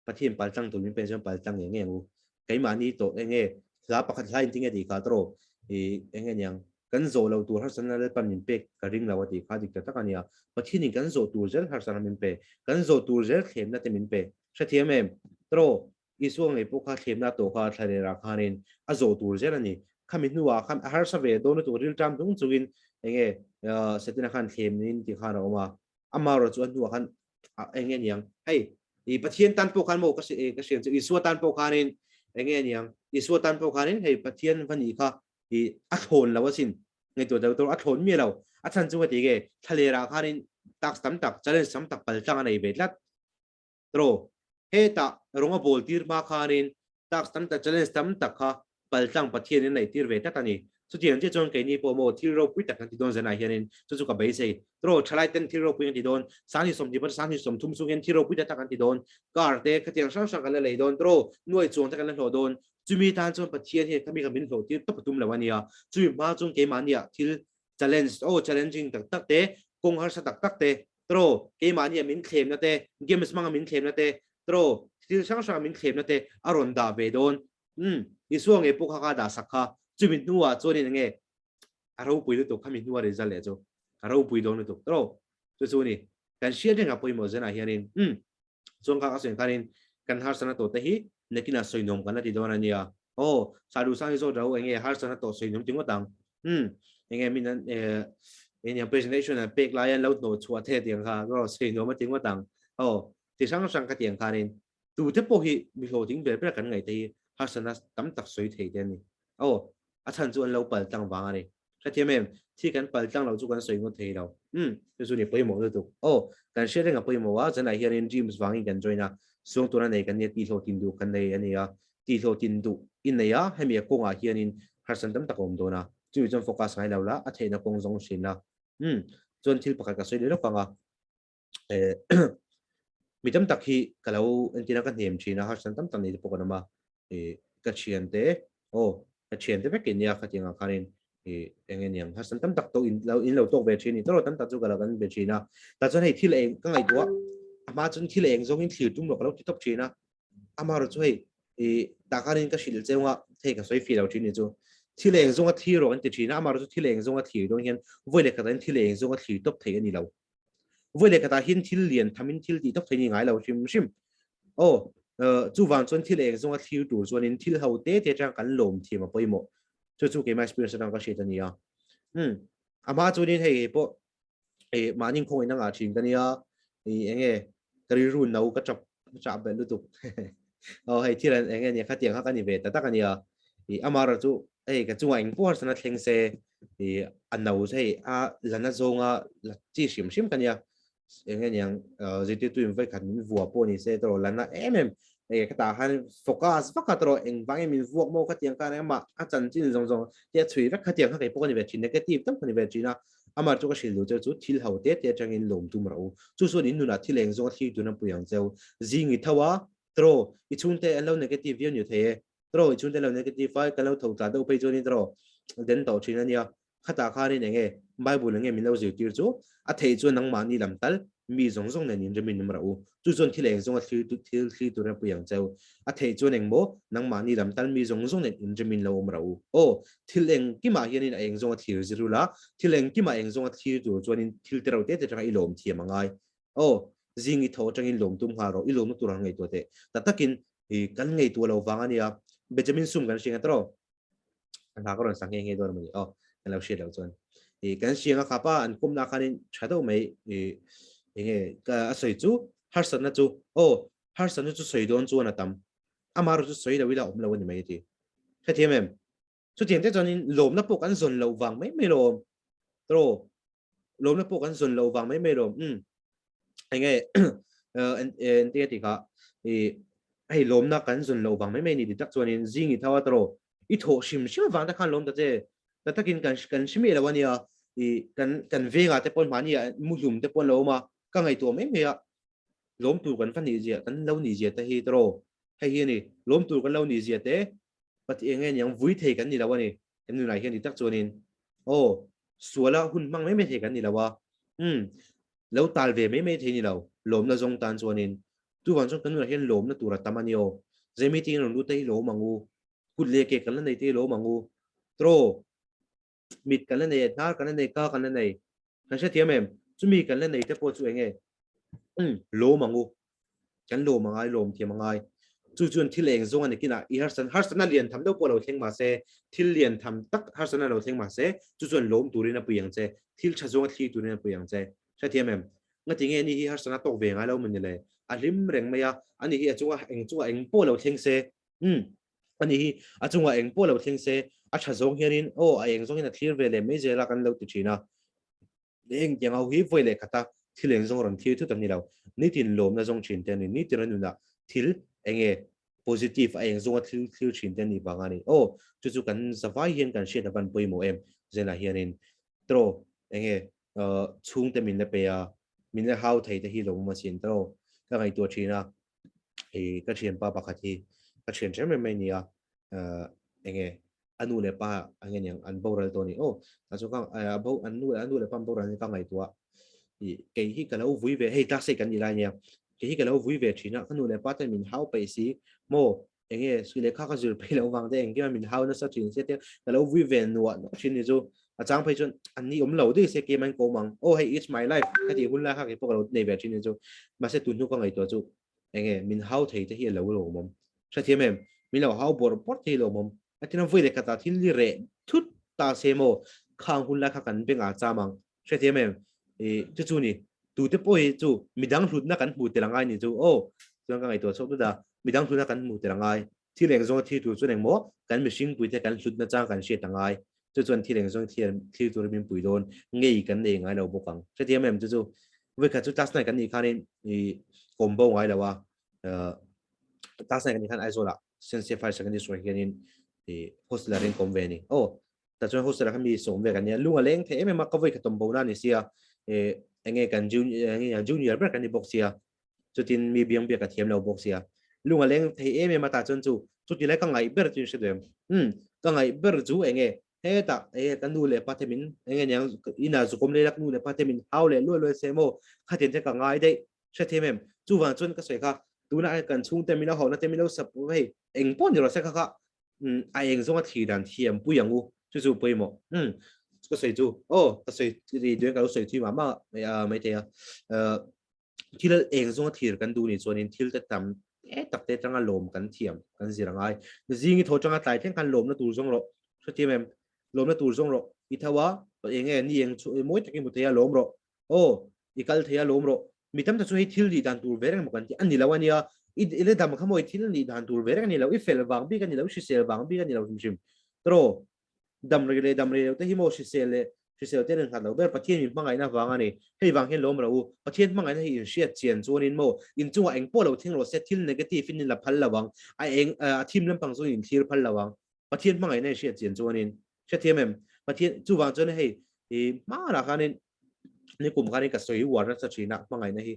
Pathian pal tlang tur min pen chuan pal tlang nge nge ang u. Keimahni tawh enge hla pakhat hla in tinge tih kha tawh i enge niang kan zawh lo tur harsatna Lalpan min pek ka ring lo a tih kha dik ta tak a nia. Pathianin kan zawh tur zel harsatna min pe, kan zawh tur zel thlemna te min pe. Hrethiam em? Tawh Isua ngei pawh kha thlemna a tawh kha thlalera khanin a zawh tur zel a ni. Khami hnuah khan a harsa ve dawn lutuk rilṭam chung chungin enge Setana khan thlemnin ti khan a awm a. Amaherawhchu a hnuah khan enge niang hei i Pathian tan pawh khan maw ka ka hriat chu Isua tan pawh khanin enge niang Isua tan pawh khanin hei Pathian va nih kha i a thlawn lo asin ngaihtuah deuh tur a thlawn miah lo a chhan chu ka ti nge thlalerah khanin task tam tak challenge tam tak paltlang a nei ve tlat tawh hetah rawng a bawl tir hma khanin task tam tak challenge tam tak kha paltlang Pathian in neih tir ve tlat a ni. Chutiang chiah chuan keini pawh maw thil ropui tak kan ti dawn zanah hianin chu chu ka beisei. Tawh thalai ten thil ropui kan ti dawn, 2020 pawh 2030 chung hian thil ropui tak tak kan ti dawn, car te khatiang hrang hrang kan la lei dawn, tawh nuai chuang te kan la hlawh dawn. Chumi tan chuan Pathian hian khami kha min hlawh tir tawp a tum lo a nia. Chumi hma chuan keimahniah thil challenge, aw challenging tak tak te, kawng harsa tak tak te, tawh keimahniah min thlemna te, games hmanga min thlemna te, tawh thil hrang hranga min thlemna te a rawn dah ve dawn. Umm, Isua ngei pawh kha ka dah sak kha, chumi hnuah chuanin enge a ropui lutuk khami hnua result leh chu a ropui dawn lutuk tawh chu chu ni kan hriat reng a pawimawh zenah hianin umm chuan kha ka sawi khanin kan harsatna tawh te hi nakinah sawi nuam kan la ti dawn ania aw Sadhu sang hi zawt ro enge harsatna tawh sawi nuam ti ngawt ang umm enge min an eh eng presentation an pek lai an lo hnawh chhuah the tiang kha sawi nuam a ti ngawt ang aw ti hrang hrang ka tiang khanin Tute pawh hi mi hlawhtling ber ber kan ngaihte hi harsatna tam tak sawi thei te an ni. Aw, a chhan chu an lo pal tlang vang a ni. Hrethiam em? Thi kan pal tlang lo chu kan sawi ngawt thei lo. Umm chu chu ni pawimawh lutuk. Aw kan hriat reng a pawimawh a, zanah hianin dreams vangin kan join a, suang tura nei kan nia tihhlawhtin duh kan nei a nia, tihhlawhtin duh i nei a, hemi a kawngah hianin harsatna tam tak a awm dawn a, chumi chuan focus ngai lo la, a theihna kawng zawng hrin la. Umm chuan thil pakhat ka sawi leh lawk ang a, eh mi tam tak hi ka lo entir a ka hnem thin a, harsatna tam tak nei te pawh kan awm a, eh ka thiante aw ka thiante vek in nia khatiang ah khanin eh eng nge niang harsatna tam tak tawh in lo in lo tawk ve thin ni tawrh tam tak chu ka lo kan be thin a tah chuan hei thil eng ka ngaihtuah a hma chuan thil eng zawngin thlir tum loh ka lo ti tawp thin a amaherawh chu hei eh tah khanin ka hrilh cheu a hei ka sawi fih lo thin ni chu thil eng zawnga thlir rawh an ti thin a amaherawh chu thil eng zawnga thlir dawn hian vawi leh khatah hian thil eng zawnga thlir tawp thei a ni lo. Vawi leh khatah hian thil lian thamin thil tih tawk thei ni ngai lo hrim hrim. Aw, chuvang chuan thil eng zawnga thlir tur chuanin thil ho te te atang kan lawm thiam a pawimawh. Chu chu keimah experience atang ka hriat a nia. Umm, a hma chuanin hei hei pawh eh mahni khawngaihna ngah thin ka nia, ih eng nge ka rilru no ka chap chah belh lutuk. Aw hei thil an eng nge nia khatiang kha ka ni ve ta tak a nia. Ih amaherawh chu hei ka chungah eng pawh harsatna thleng se ih a no chu hei a la na zawnga la chi hrim hrim ka nia eng nge niang zirtirtu in vawikhat min vua pawh ni se tawrh la na em em eng ka tah khan focus vak a tawrh eng vang nge min vuak maw khatiang khan engmah a chanchin zawng zawng te a chhui vek khatiang kha kei pawh ka ni ve thin negative tak ka ni ve thin a amah chu ka hrilh duh che chu thil ho te te atangin lawm tum rawh u chu chuan in nunah thil eng zawnga thlir tun a pui ang cheu zing i tho a tawrh i chhungte an lo negative viau ni thei e Tro i chhungte lo negative a kan lo tho tla deuh phei chuanin tro den tawh thin a nia. Khatah khanin eng nge Bible eng nge min lo zirtir chu a theih chuan nangmahni lam tal mi zawng zawng nen inremin awm rawh u. Chu chuan thil eng zawnga thlir thil thlir turin a pui ang cheu. A theih chuan eng maw nangmahni lam tal mi zawng zawng nen inremin lo awm rawh u. Aw thil engkimah hianin a eng zawnga thlir zir ula, thil engkimah eng zawnga thlir tur chuanin thil te reuh te te atanga i lawm thiam a ngai. Aw zing i tho atangin lawm tum nghal rawh, i lawmna tur han ngaihtuah teh. Tak takin I kan ngaihtuah lo vang a nia. Benjamin Sum kan hriang a tawrh. An hla ka rawn sak nghe nghe dawn a mawni. Aw, kan lo hriat loh chuan. I kan hriang a khapa an kumna khanin tha deuh mai i enge ka a sawi chu harsatna chu aw harsatna chu sawi dawn chuan a tam. Amah erawh chu sawi lo ila awm lo a ni mai a ti. Hrethiam em? Chutiang te chuanin lawmna pawh kan zawn loh vang mai mai lawm. Tawrh. Lawmna pawh kan zawn loh vang mai mai lawm. Umm. Enge en te ti kha i hei lawmna kan zawn loh vang mai mai ni ti tak chuanin zing i tho a tawrh i thawh hrim hrim vang te khan lawm ta che. Ta takin kan kan hre miah lo a nia. I kan kan vengah te pawn mahni ah muhlum te pawn lo awm a, ka ngaihtuah mai mai a. Lawm tur kan va nih zia kan lo nih zia te hi tawrh hei hi a ni. Lawm tur kan lo nih zia te Pathian enge niang vui thei kan ni lo a ni. Kan nunah hian dik tak chuanin aw suala hun hmang mai mai thei kan ni lo a, umm lo tal ve mai mai thei ni lo lawmna zawng tan chuanin chuvang chuan kan nunah hian lawmna tur a tam a ni aw. Zai meeting rawn lut te hi lawm ang u, kut leh ke kan la nei te hi lawm ang u, tawrh mit kan la nei, hnar kan la nei, ka kan la nei, kan hrethiam em? Chumi kan la nei te pawh chu enge? Umm, lawm ang u. Kan lawm angai, lawm thiam angai. Chu chuan thil eng zawng a ni kinah i harsatna, harsatna lian tham deuh pawh lo thleng mahse, thil lian tham tak harsatna lo thleng mahse, chu chuan lawm turin a pui ang che, thil tha zawnga thlir turin a pui ang che. Hrethiam em? Ngati nge ani hi harsatna tawk ve ngai lo maw ni le? A hlim reng mai a, ani hi a chunga eng chungah eng pawh lo thleng se, umm, Ani hi a chungah eng pawh lo thleng se, a tha zawng hianin aw a eng zawngin a thlir ve leh mai zel a kan lo ti thin a. Engtiang ho hi vawi leh khata thil eng zawng rawn thlir thut an ni lo. Nitin lawmna zawng thin te a ni. Nitin a nunah thil enge positive a eng zawnga thil thlir thin te a nih vang a ni. Aw chu chu kan zavai hian kan hriat a van pawimawh em Zena hianin tawrh enge chhungte min la pe a, min la hau thei te hi lo awm asin tawrh ka ngaihtuah thin a. i ka thianpa pakhat hi ka thian hrem rem mai nia enge a nu leh pa ange niang an boral tawh ni aw ta chu ka a bo an nu a nu leh pa an boral ni ka ngaihtuah i kei hi ka lo vui ve hei class eight kan ni lai nia kei hi ka lo vui ve thin a ka nu leh pa ten min hau peih si maw enge sui lehkha ka zir peih loh vang te engkim a min hau nasa thin sia te ka lo vui ve nuah nuah thin ni chu a chang phei chuan an ni awm lo daih se keimah in ka awm ang aw hei it's my life ka tih hun lai kha keipawh ka lo nei ve thin ni chu mahse tun hnu ka ngaihtuah chu enge min hau thei te hi a lo lawmawm hrethiam em min lo hau bawrh bawrh te hi lawmawm a tina vawi leh khatah thil hi reh thut ta se maw khang hun lai kha kan bengah cham ang hrethiam em i chu chu ni tute pawh hi chu midang hlutna kan hmu tel angai ni chu aw chuan ka ngaihtuah chhuak tut a midang hlutna kan hmu tel angai thil eng zawnga thil tur chuan engmaw kan mihring puite kan hlutna chang kan hriat angai. Chu chuan thil eng zawng thil thlir turin min pui dawn ngei kan nei ngai lo bawk ang. Hrethiam em chu chu vawikhat chu class nine kan nih khanin i kawm bo ngai lo a, class nine kan nih khan Aizawl ah Saint Higher Secondary School ah hianin i hostel ah hian kawm ve a ni. Aw tah chuan hostel ah khan mi sawm ve kan nia, lung a leng thei em em a, ka vawikhat tawm bo na a ni sia, eng nge kan junior ber kan ni bawk sia, chutin mi biang biak a thiam lo bawk sia lung a leng thei em em a tah chuan chu chuti lai ka ngaih ber chu in hre duh em um ka ngaih ber chu enge hetah enge ka nu leh pa te min enge niang ina zukawm lei lak nu leh pa te min hau leh luai luai se maw khatiang te ka ngai daih hre thiam em chuvang chuan ka sawi kha tuna kan chhungte min lo hauhna te min lo sap hei eng pawh ni rawh se kha kha um a eng zawnga thlir dan thiam pui ang u chu chu pawimawh um ka sawi chu aw ka sawi ri duh ka lo sawi thui mah mah maithei a thil eng zawnga thlir kan duh ni chuanin thil te tam te tak te tanga lawm kan thiam kan zir angai zing i tho tanga tlai thleng khan lawmna tur zawng rawh hrethiam em lawmna tur zawng rawh i tho a enge ni eng chu mawi takin mu thei a lawm rawh aw i kal thei a lawm rawh mi tam tak chu hei thil nih dan tur ve reng maw kan ti ani lo ania i i dam kha maw i thil nih dan tur ve reng ani lo i fel vang bik ani lo i hrisel vang bik ani lo hrim hrim tawh Dam rei leh dam rei lo te hi maw hrisel leh hrisel te an innghat lo ber Pathian min hmangaihna vang a ni. Hei vang hian lawm rawh u. Pathian hmangaihna hi inhriat chian chuanin maw inchungah eng pawh lo thleng rawh se thil negative in in la phal lo ang, a eng a thim lampang zawng in thlir phal lo ang. Pathian hmangaihna inhriat chian chuanin hrethiam em? Pathian chuvang chuan hei i hmanah khanin nikum khanin ka sawi uar nasa thin a hmangaihna hi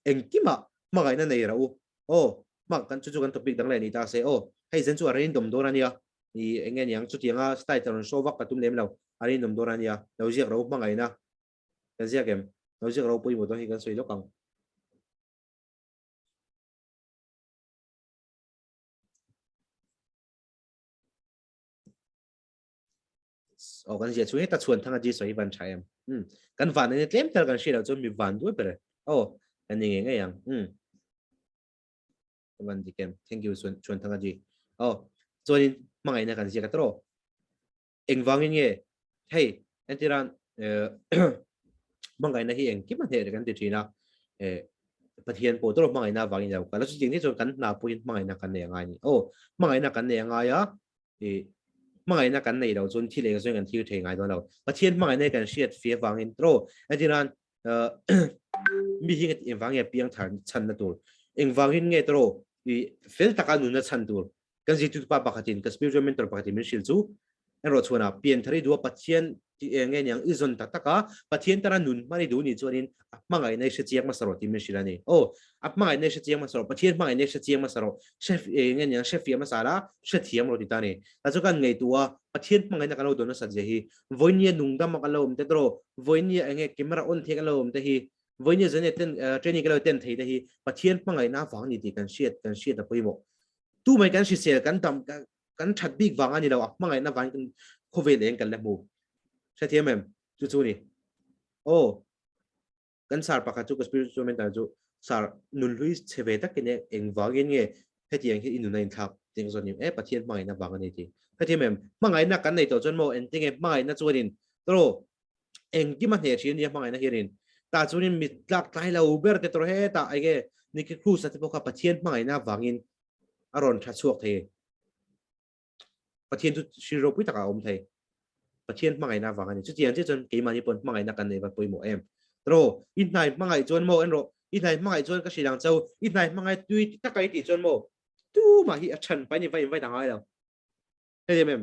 engkimah hmangaihna nei rawh u. Aw hma kan chu chu kan topic dang leh ni ta se aw hei zen chu a rain dawm dawn a nia. I eng nge niang chutianga style rawn show vak ka tum lem lo a rinawm dawn a nia lo ziak ro hmangaihna kan ziak em lo ziak ro pawimawh dawn hi kan sawi lawk ang. Aw kan ziah chu heta chhuan thanga ji sawi van tha em um kan van ania tlem tel kan hriat loh chuan mi van duai ber aw kan ni ngei ngei ang um Van dik em. Thank you Chuan Chuan Thanga ji. Oh, chuanin hmangaihna kan ziak a tawh. Engvangin nge hei entiran hmangaihna hi engkim a hneh reng kan ti thin a. Eh Pathian pawh tawh hmangaihna avangin lo kal a. Chutiang ni chuan kan hna pawhin hmangaihna kan nei a ngai a ni. Oh, hmangaihna kan nei a ngai a. Eh hmangaihna kan nei lo chuan thil eng zawng kan thil thei ngai dawn lo. Pathian hmangaihna hi kan hriat fia avangin tawh. Entiran mi hi engvang nge piang thar chhanna tur engvangin nge tawh i fel taka nunna chhan tur kan zirtirtu pa pakhatin ka spiritual mentor pakhatin min hrilh chu erawh chuan a pian thar i duh a Pathian nge niang i zawn tak taka Pathian tana nun hman i duh ni chuanin a hmangaihna i hre chiang hmasa rawh tih min hrilh a ni. Aw a hmangaihna i hre chiang hmasa rawh Pathian hmangaihna i hre chiang hmasa rawh hre nge niang hre fiah hmasa la hre thiam rawh ti ta a ni. Ta chu kan ngaihtuah a Pathian hmangaihna kan lo dawn nasat zia hi Vawinia nungdam a kan lo awm te tawh, vawinia enge camera on thei kan lo awm te hi, vawinia zane ten training kan lo ten thei te hi Pathian hmangaihna avang ni tih kan hriat kan hriat a pawimawh. Tu mai kan hrisel kan dam kan that bik vang a ni lo, a hmangaihna vangin kan khawvel eng kan la hmu. Hrethiam em? Chu chu ni. Aw. Kan sar pakhat chu ka spiritual mentor chu sar nunhlui chhe ve takin e engvangin nge hetiang hi i nun a inthlak tih ka zawt ni e Pathian hmangaihna vang a ni tih. Hetiang em hmangaihna kan nei tawh chuan maw engtinge hmangaihna chuanin tawh engkim a hneh thin ania hmangaihna hianin tah chuanin mit tlak tlai lo ber te tawh hetah enge Nicky Cruz a te pawh kha Pathian hmangaihna vangin a rawn tha chhuak thei. Pathian chu hri ropui takah a awm thei. Pathian hmangaihna avang a ni. Chutiang chiah chuan keimahni pawn hmangaihna kan neih vat pawimawh em. Rawh, i hnai hmangaih chuan maw en rawh, i hnai hmangaih chuan ka hrilh ang chau, i hnai hmangaih tui ti taka i tih chuan maw tumah hi a chhan pain i va invite a ngai lo. Hei em em,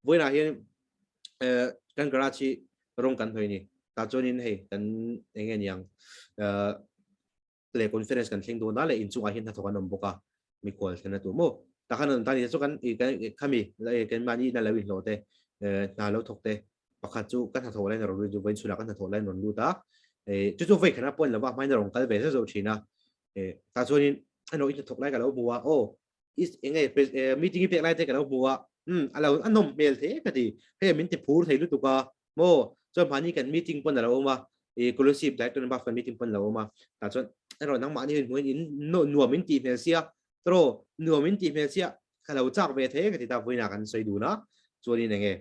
vawiinah hian kan garage hi rawng kan hnawih a ni. Tah chuanin hei kan eng nge niang leh conference kan thleng dawn a leh inchungah hian hnathawk an awm bawk a mikhual thlenna tur maw tah khan an tan chu kan kan khami kan mahni ina lo inhlawh te hna lo thawk te pakhat chu ka hnathawh laiin a rawn lut vawiin chhunah ka hnathawh laiin a rawn lut a chu chu vawi khatna pawh a ni lova hmain a rawn kal ve zeuh zeuh thin a tah chuanin a lo inhnathawk lai ka lo hmu a aw enge meeting i pek lai te ka lo hmu a um a lo a nawm hmel thei ka ti hei min ti phur thei lutuk a maw chuan mahni kan meeting pawn a lo awm a i Kolasib director and kan meeting pawn a lo awm a tah chuan erawh nangmahni in hmuhin in nuam in tih hmel sia tawraw nuam in tih hmel sia ka lo chak ve thei ka ti ta vawiinah kan sawi dun a chuanin enge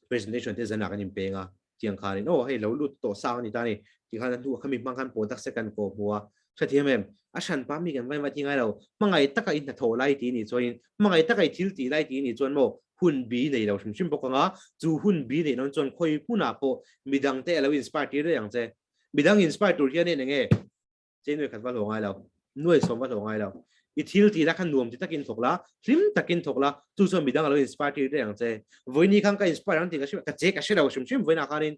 presentation te zanah kan inpeng a tiang khanin aw hei lo lut tawh sang a ni ta a ni tikhan a hnuah khami hmang khan product second pawh hmu a hrethiam em a hranpa mi kan vain va ti ngai lo hmangaih taka i hnathawh lai ti nih chuanin hmangaih taka i thil tih lai ti nih chuan maw. Hun bi nei lo hrim hrim bawk anga, chu hun bi neih nawn chuan khawi hmunah pawh midangte a lo inspire tir daih ang che. Midang inspire tur hian eng nge? Chei nuai khat va hlawh ngai lo, nuai sawm va hlawh ngai lo. I thil tih la kha nuam ti takin thawk la, hlim takin thawk la, chu chuan midang a lo inspire tir daih ang che. Vawiini khan ka inspire ang tih ka hre, ka che ka hre lo hrim hrim vawiinah khanin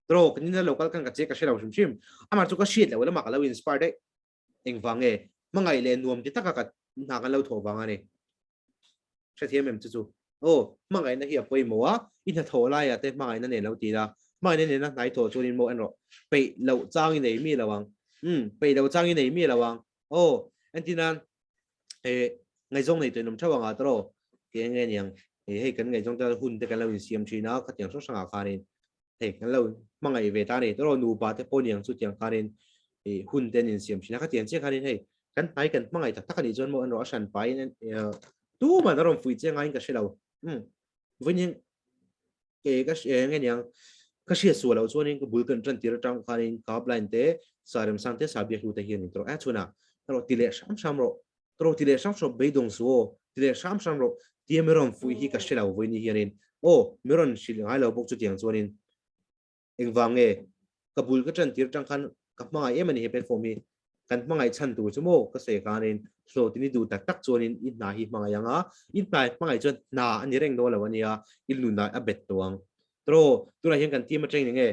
tawk nina lo kal khan ka che ka hre lo hrim hrim. Amah chu ka hriat loh lamah ka lo inspire daih. Engvang nge? Hmangaih leh nuam ti taka ka hna kan lo thawh vang a ni. Hrethiam em chu chu? Aw, hmangaihna hi a pawimawh a, i hnathawh laiah te hmangaihna nen lo ti la, hmangaihna nena hnai thawh chuanin maw en rawh, peih loh chang i nei mi lo ang, umm, peih loh chang i nei mi lo ang, aw, entir nan, eh, ngaihzawng nei tawh in awm theuh ang ah tawh, kei enge niang, eh, hei kan ngaihzawng te hun te kan lo insiam thin a, khatiang hrang hrangah khanin hei kan lo hmangaih ve ta a ni, tawh nupa te pawh niang chu tiang khanin ih hun te an insiam thin a, khatiang chiah khanin hei kan hnai kan hmangaih tak tak a nih chuan maw an rawh a hran pahin tuman a rawn fuih che ngaiin ka hre lo, umm vawiin hian ke ka hria eng nge niang ka hriat sual loh chuanin ka bul kan tan tir atang khanin ka upline te sa remsang te sa biak hlu te hian in tawrh a chhunah ka rawh ti leh hram hram rawh ka rawh ti leh hram hram beidawng su aw ti leh hram hram rawh tia mi rawn fuih hi ka hre lo vawiin hianin aw mi rawn hrilh ngai lo bawk chutiang chuanin Engvang nge? Ka bul ka ṭan tir ṭang khan ka hmangaih em a ni he platform hi. Kan hmangaih chhan tur chu maw ka sawi khanin hlawhtin i duh tak tak chuanin i hna hi hmangaih ang a, i hna hmangaih chuan hna a ni reng dawn lo a nia, i lunah a bet tawh ang. Tawh, tunah hian kan team aṭangin enge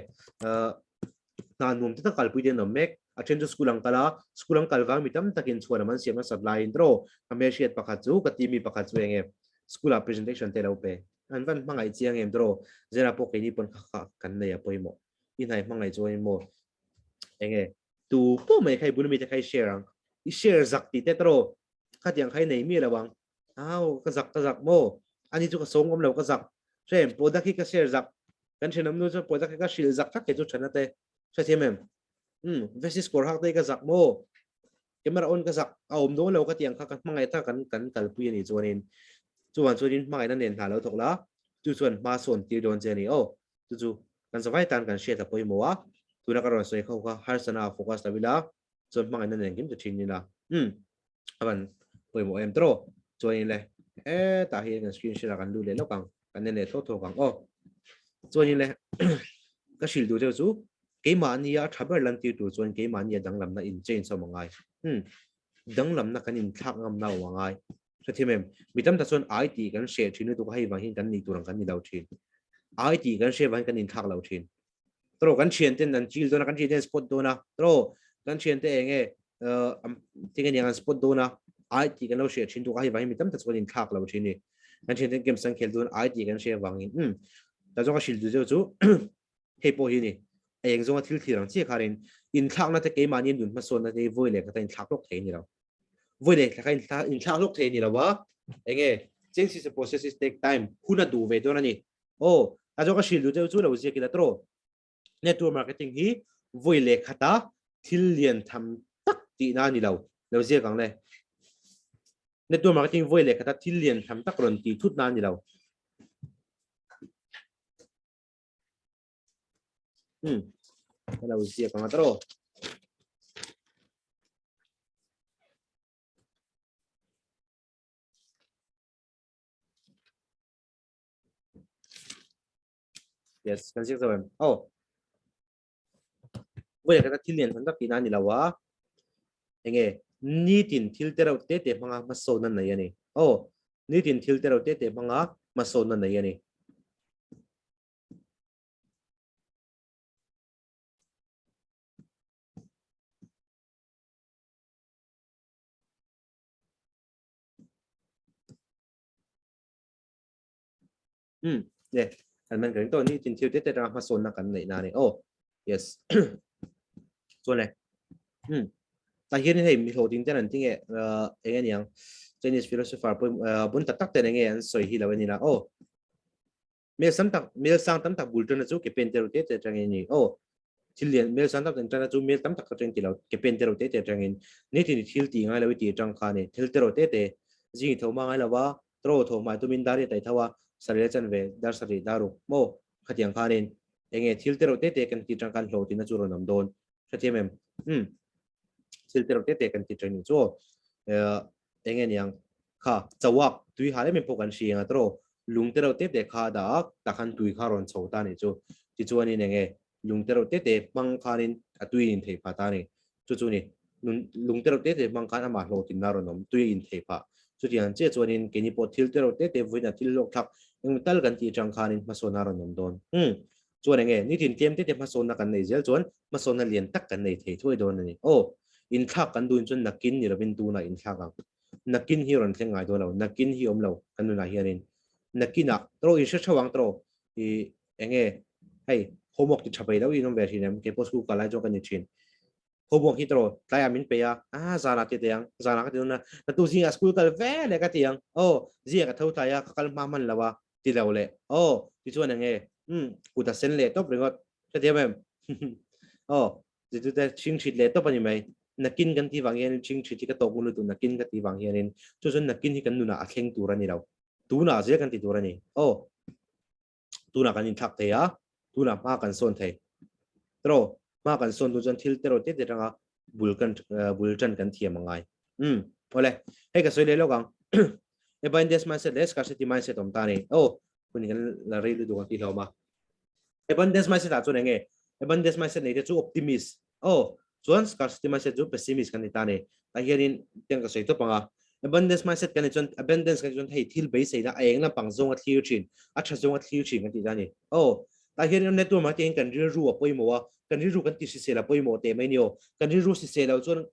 hna nuam te tak kalpui te an awm mek, a ṭhen chu school an kal a, school an kal vang mi tam takin chhuanam an siam nasat laiin tawh, ka hmelhriat pakhat chu ka team mi pakhat chu enge school ah presentation te a lo pe. An van hmangaih chiang em tawh Zira pawh keini pawn kha kha kan nei a pawimawh. I hnai hmangaih chuan maw enge tu pawh mai kha i bul mi te kha i share ang. I share zak tih te tawh khatiang kha i nei miah lo ang. Au ka zak ka zak maw ani chu ka sawng awm lo ka zak. Hrem product hi ka share zak. Kan thenawm nu chuan product hi ka hrilh zak thak kei chu thana te. Hrethiam em? Umm Vesis kawr hak te hi ka zak maw. Camera on ka zak a awm dawn lo ka tiang kha ka hmangaih tak kan kan kalpui a nih chuanin chuan chuanin hmangaihna nen hna lo thawk la chu chuan hma sawn tir dawn che a ni aw chu chu kan zavai tan kan hriat a pawimawh a tuna ka rawn sawi kho kha harsana ah focus lo ila chuan hmangaihna nen kim ta thin ila umm a van pawimawh em tawh chuanin le hetah hian kan screen share ah kan lut leh lawk ang kan en leh thawk thawk ang aw chuanin le ka hrilh duh deuh chu Keimahnia a tha ber lantir tur chuan keimahnia danglamna in change awm a ngai. Umm, danglamna kan inthlak ngamna awm a ngai. Hrethiam em? Mi tam tak chuan ai tih kan hreh thin lutuk a, hei vang hian kan nih tur ang kan ni lo thin. Ai tih kan hreh vang hian kan inthlak lo thin. Tawh kan thianten an chill dawn a, kan thianten an spot dawn a, tawh kan thiante eng nge tinge niang an spot dawn a, ai tih kan lo hreh thin lutuk a, hei vang hian mi tam tak chuan kan inthlak lo thin a ni. Kan thianten games an khel dawn ai tih kan hreh vangin umm, tah chuan ka hrilh duh deuh chu Hei pawh hi ni, a eng zawnga thil thlir ang chiah khanin inthlakna te keimahni nun hmasawnna te hi vawi leh khata inthlak hlawk thei a ni lo. Vawi leh kha inthlak hlawk thei a ni lo a, enge change is a process is take time, hun a duh ve dawn a ni. Aw, a zawng ka hrilh duh deuh chu lo ziak ila tawh. Network marketing hi vawi leh khata thil lian tham tak tihna a ni lo, lo ziak ang le. Network marketing vawi leh khata thil lian tham tak rawn tih thutna a ni lo. Ka lo ziak ang a tawh. Yes, kan ziak zo em. Oh. Voi ka thil lian tham tak tihna a ni lo a. Enge nitin thil te reuh te te hmanga hmasawnna nei a ni. Oh, nitin thil te reuh te te hmanga hmasawnna nei a ni. Um le kan man kan to ni tin thil te te atanga hmasawnna kan neih na ni aw yes chuan le um tah hian hei mi hlawhtling ten an ti nge eng a niang Chinese philosopher bun tak tak ten enge an sawi hi lo a ni la aw Mel sam tak, mel sang tam tak bul ṭana chu ke pen te reuh te te aṭangin a ni. Aw, thil lian, mel sang tak an ṭana chu mel tam tak aṭang ti lo, ke pen te reuh te te aṭangin. Nitin i thil tih ngai lo i tih aṭang kha a ni. Thil te reuh te te, zing i tho hma ngai lo va, tro tho hmai tumin dar i a tai tho a, sarih a chan ve, dar sarih, dar ruk, maw? Khatiang khanin enge thil te reuh te te kan tih aṭang khan hlawhtlinna chu rawn awm dawn. Hrethiam em? Umm. Thil te reuh te te kan tih aṭang ni chu aw. Enge niang? Kha, chauak, tui hal em em pawh kan hria ang a tro. Lung te reuh te te kha a dah a, tah khan tui kha a rawn chho ta a nih chu. Tichuanin eng nge lung te reuh te te hmang khanin a tui a inthei phah ta a ni. Chu chu ni, lung te reuh te te hmang khan amah hlawhtlinna a rawn awm, tui a inthei phah. Chutiang chiah chuanin keini pawh thil te reuh te te vawiin a thil hlawk thlak engemaw tal kan tih atang khanin hmasawnna a rawn awm dawn. Umm, chuan eng nge, nitin tlem te te hmasawnna kan nei zel chuan hmasawnna lian tak kan nei thei thuai dawn a ni. Aw, inthlak kan duhin chuan nakin ni lovin tunah inthlak ang. Nakin hi rawn thleng ngai dawn lo, nakin hi awm lo kan nunah hianin. Nakinah, tawh inhre theuh ang tawh, i eng nge hei homework ti tha peih lo in awm ve thin em keipawh school kal lai chuan ka ni thin homework hi tawh tlaiah min peih a a zanah ti teh ang zanah ka ti dawn a natu zingah school kal ve leh ka ti ang aw zingah ka tho tlai a ka kal hma hman lo a ti lo leh aw tichuan eng nge um kut a sen leh tawp ringawt hrethiam em aw zirtirte chhing thit leh tawp a ni mai nakin kan tih vang hian chhing thit hi ka tawk ngun lutuk nakin ka tih vang hianin chu chuan nakin hi kan nunah a thleng tur a ni lo tunah zel kan ti tur a ni aw tunah kan inthlak thei a tunah hma kan sawn thei tro hma kan sawn tu chuan thil te ro te te tanga bul kan bul tan kan thiam angai um ole hei ka sawi leh lawk ang abundance mindset leh scarcity mindset awm ta ni oh hun kan la rei lutuk ang tih hlawm a abundance mindset ah chuan enge abundance mindset nei te chu optimist Oh, chuan scarcity mindset chu pessimist kan ni ta ni. Tah hianin tiang ka sawi tawp ang a. Abundance mindset kan ni chuan abundance kan ni chuan hei thil beiseina a eng lampang zawnga thlir thin, a tha zawnga thlir thin kan tih ta ni. Oh, tah hianin network marketing kan rilru a pawimawh a, kan rilru kan ti hrisel a pawimawh teh mai ni aw. Kan rilru hrisel loh chuan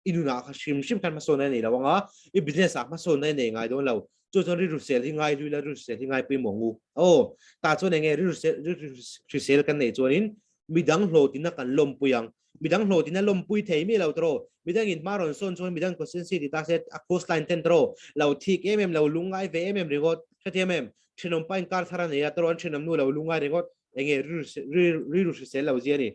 i nunah kha hrim hrim khan hmasawnna i nei lo ang a, i business ah hmasawnna i nei ngai dawn lo. Chu chuan rilru hrisel hi ngai hlui la, rilru hrisel hi ngai pawimawh ngu. Aw, tah chuan eng nge rilru hrisel, rilru hrisel kan neih chuanin midang hlawhtinna kan lawmpui ang. Midang hlawhtinna lawmpui thei miah lo tawh. Midangin hma rawn sawn chuan midang constituency ti ta se a coastline ten tawh lo thik em em lo, lungngai ve em em ringawt. Hrethiam em? Thenawm pa in kar thar a nei a tawh, an thenawm nu lo lungngai ringawt. Eng nge rilru hrisel lo zia a ni.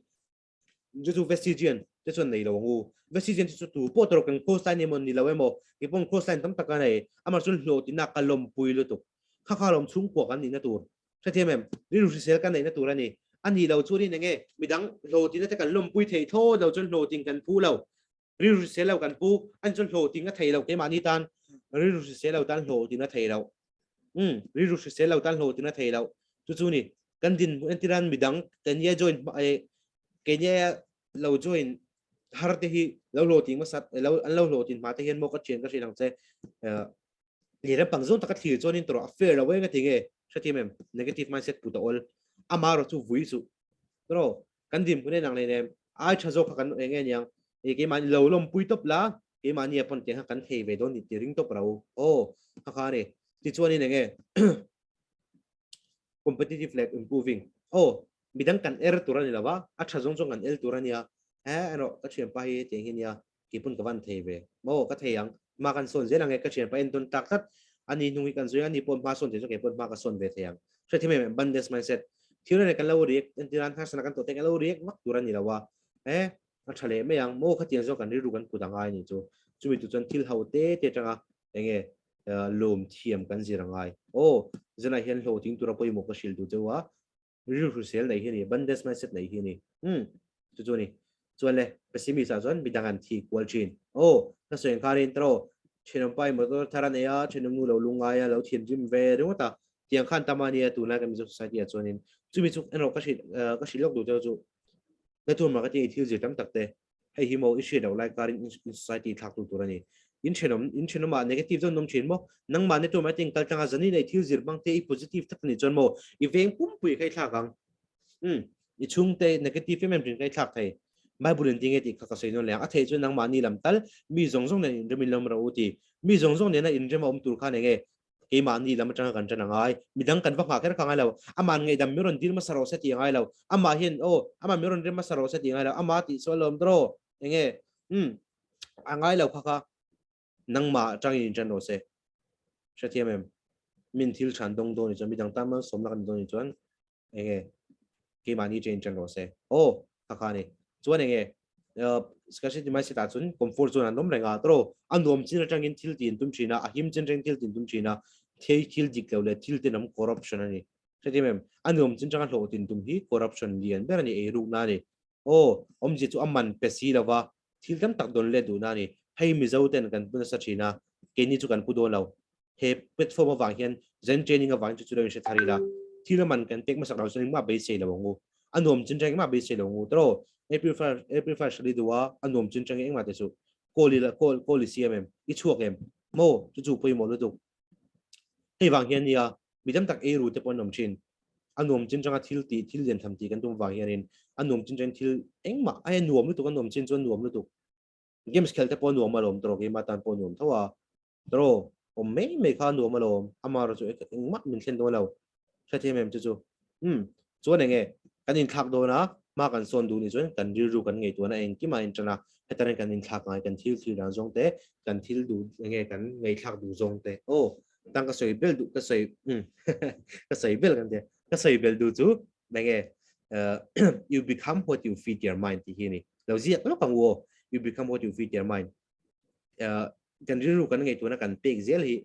Chu chu Vestigian te chuan nei lo ang u. Vestigian te chu tu pawh tawrh kan coastline emaw ni lo emaw, kei paw'n coastline tam tak a nei, amah chuan hlawhtinna ka lawmpui lutuk. Kha kha lawm chhungkua kan nihna tur. Hrethiam em? Rilru hrisel kan neihna tur a ni. A nih lo chuanin enge midang hlawhtinna te kan lawmpui thei thlawt lo chuan hlawhtin kan phu lo. Rilru hrisel lo kan pu, ani chuan hlawhtin a thei lo keimahni tan. Rilru hrisel lo tan hlawhtin a thei lo. Umm, rilru hrisel lo tan hlawhtin a thei lo. Chu chu ni, kan dinhmun entiran midang keini a join hma eh keini a lo join har te hi lo hlawhtin hmasa lo an lo hlawhtin hma te hian maw ka thian ka hrilh ang che eh lehlam pang zawng taka thlir chuanin tawrh a fair lo eng a ti nge hrethiam em negative mindset put a awl ama erawh chu vui suh tawrh kan dinhmun en ang leh nem ai tha zawk kha kan eng nge niang eh keimahni lo lawmpui tawp la keimahni a pawn tiang kha kan thei ve dawn tih ti ring tawp ro aw kha kha a ni tichuanin eng nge competitive leh improving aw midang kan er tur a ni lo va a tha zawng zawng kan el tur a nia he erawh ka thianpa hi hetiang hi nia kei pawn ka van thei ve maw ka thei ang hma kan sawn zel ang e ka thianpa entawn tak tlat ani hnung hi kan zui a ni pawh hma sawn thei chuan kei pawn hma ka sawn ve thei ang hrethiam em abundance mindset thil reng kan lo react entir an harsatna kan tawh te kan lo react vak tur a ni lo a e a tha leh mai ang maw khatiang zawk kan rilru kan put angai ni chu chumi tu chuan thil ho te te atanga enge lawm thiam kan zir angai aw zanah hian hlawhtling tura pawimawh ka hrilh duh cheu a rilru hrisel nei hi a ni, abundance mindset nei hi a ni. Umm, chu chu a ni. Chuan le, pessimist ah chuan midang an thi kual thin. Aw, ka sawi ang khanin tawrh, thenawm pa in motor thar a nei a, thenawm nu lo lungngai a, lo thinrim ve ringawt a, tiang khan tam a nia tunlai kan Mizo society ah chuanin. Chumi chu erawh ka hrilh, ka hrilh lawk duh cheu chu, Natur marketing i thil zir tam tak te, Hei hi maw i hriat loh lai karin in society thlak tu tur a ni. In thenawm, in thenawmah negative zawng an awm thin maw? Nangmah network marketing kal tlanga zanin a i thil zir hmang te i positive tak a nih chuan maw i veng pumpui kha i thlak ang. Umm, i chhungte negative em em thin kha i thlak thei. Bible in tinge tih kha ka sawi nawn leh ang. A theih chuan nangmahni lam tal mi zawng zawng nen inrem in lawm rawh u ti. Mi zawng zawng nena inrem a awm tur khan enge Keimahni lam atanga kan ṭan a ngai. Midang kan va nghah kher kha ngai lo. Amah ngaihdam min rawn dil hmasa rawh se tih a ngai lo. Amah hian aw, amah min rawn rem hmasa rawh se tih a ngai lo. Amah tih chu a lawm tawh. Eng nge? Umm, a ngai lo kha kha. Nangmah atangin in ṭan rawh se. Hrethiam em? Min thil ṭhan dawng dawn ni chuan, midang tan malsawmna kan ni dawn ni chuan eng nge keimahni train ṭan rawh se aw kha kha a ni chuan eng nge scarcity mindset ah chuan comfort zone an awm reng a tawrh a nuam chin atangin thil tih an tum thin a a him chin atangin thil tih an tum thin a thei thil dik lo leh thil tenawm corruption a ni hrethiam em a nuam chin atanga hlawhtlin tum hi corruption lian ber a ni eirukna a ni aw awmzia chu a man pe si lova thil tam tak dawn let duhna a ni hei Mizo ten kan pu nasa thin a keini chu kan pu dawn lo. He platform avang hian Zen training avang chu chu lo in hre thar ila. Thil a man kan pek hmasak lo chuan engmah beisei lo ang u. A nuam chin tang engmah beisei lo ang u. Tawh April first April first hre li duh a, a nuam chin tang engmah te chu call ila call call i siam em? I chhuak em? Maw? Chu chu pawimawh lutuk. Hei vang hian nia mi tam tak ei ru te pawh an awm thin. A nuam chin tanga thil tih thil lian tham tih kan tum vang hianin a nuam chin tangin thil engmah a nuam lutuk a nuam chin chuan nuam lutuk. Games khel te pawh nuam alawm tawh keimah tan pawh nuam tho a. Tawh awm mai mai kha nuam alawm amaherawh chu engmah min thlen dawn lo hrethiam em chu chu. Umm chuan enge kan inthlak dawn a hma kan sawn duh nih chuan kan rilru kan ngaihtuahna engkim a intan a heta kan inthlak ngai kan thil thlir dan zawng te kan thil duh enge kan ngaihthlak duh zawng te aw tang ka sawi bel duh ka sawi umm ka sawi bel kan tia ka sawi bel duh chu enge you become what you feed your mind tih hi a ni. Lo ziak lawk ang u aw, you become what you feed your mind. Kan rilru kan ngaihtuahna kan pek zel hi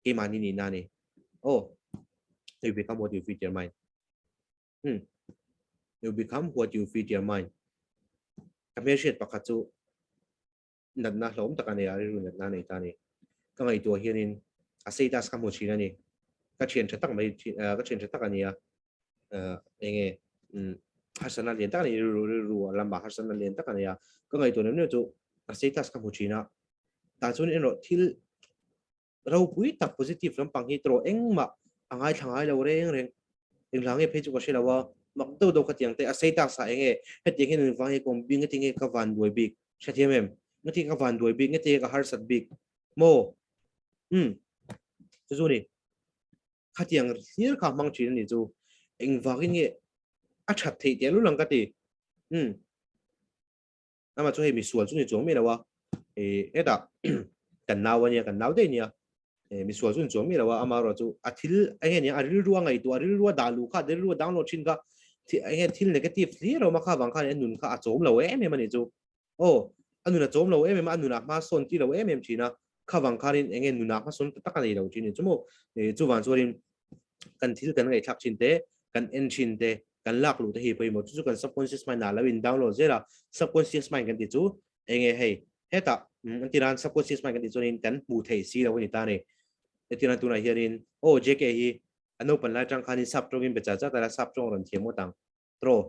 keimahni nihna a ni. Aw, you become what you feed your mind. Hmm. You become what you feed your mind. Ka hmelhriat pakhat chu natna hlawm tak a nei a, rilru natna a nei ta a ni. Ka ngaihtuah hianin a status ka hmu thin a ni. Ka thian tha tak mai, ka thian tha tak a ni a. Enge harsatna lian tak a nei, rilru rilru a lamah harsatna lian tak a nei a. Ka ngaihtuah neuh neuh chu a status ka hmu thin a. Tah chuan erawh thil ropui tak positive lampang hi tawh engmah a ngaithla ngai lo reng reng. Engla nge phei chu ka hre lo a, mak deuh deuh khatiang te a sei tak sa eng nge hetiang hian engvang nge ka awm bik ngeti nge ka van duai bik hrethiam em ngeti ka van duai bik ngeti nge ka harsat bik maw umm chu chu ni khatiang hlir kha hmang thin a ni chu engvangin nge a that theih teh lul ang ka ti umm. Amah chu hei misual chu ni chuang miah lo a, eh hetah kan nau a nia, kan nau daih a nia, eh misual chu ni chuang miah lo a, amaherawh chu a thil eng nge nia a rilru a ngaihtuah, a rilru a dah luh kha, a rilru a download thin kha eng nge thil negative hlir a awm a, kha vang khan a nun kha a chawm lo em em a nih chu. Aw, a nun a chawm lo em em a, a nunah hma sawn ti lo em em thin a, kha vang khanin eng nge nunah hma sawn ta tak a nei lo thin a ni chu maw. Eh chuvang chuanin kan thil kan ngaihthlak thin te, kan en thin te, kan lak luh te hi pawimawh chu chu kan subconscious mind ah lo in download zel a, subconscious mind kan tih chu eng nge hei hetah an ti ran subconscious mind kan tih chuanin kan hmuh theih si lo a ni ta a ni. Hetiang tunah hianin aw JK hi a naupan lai atang khanin sap tawngin be char char ta ila sap tawng a rawn thiam ngawt ang tawh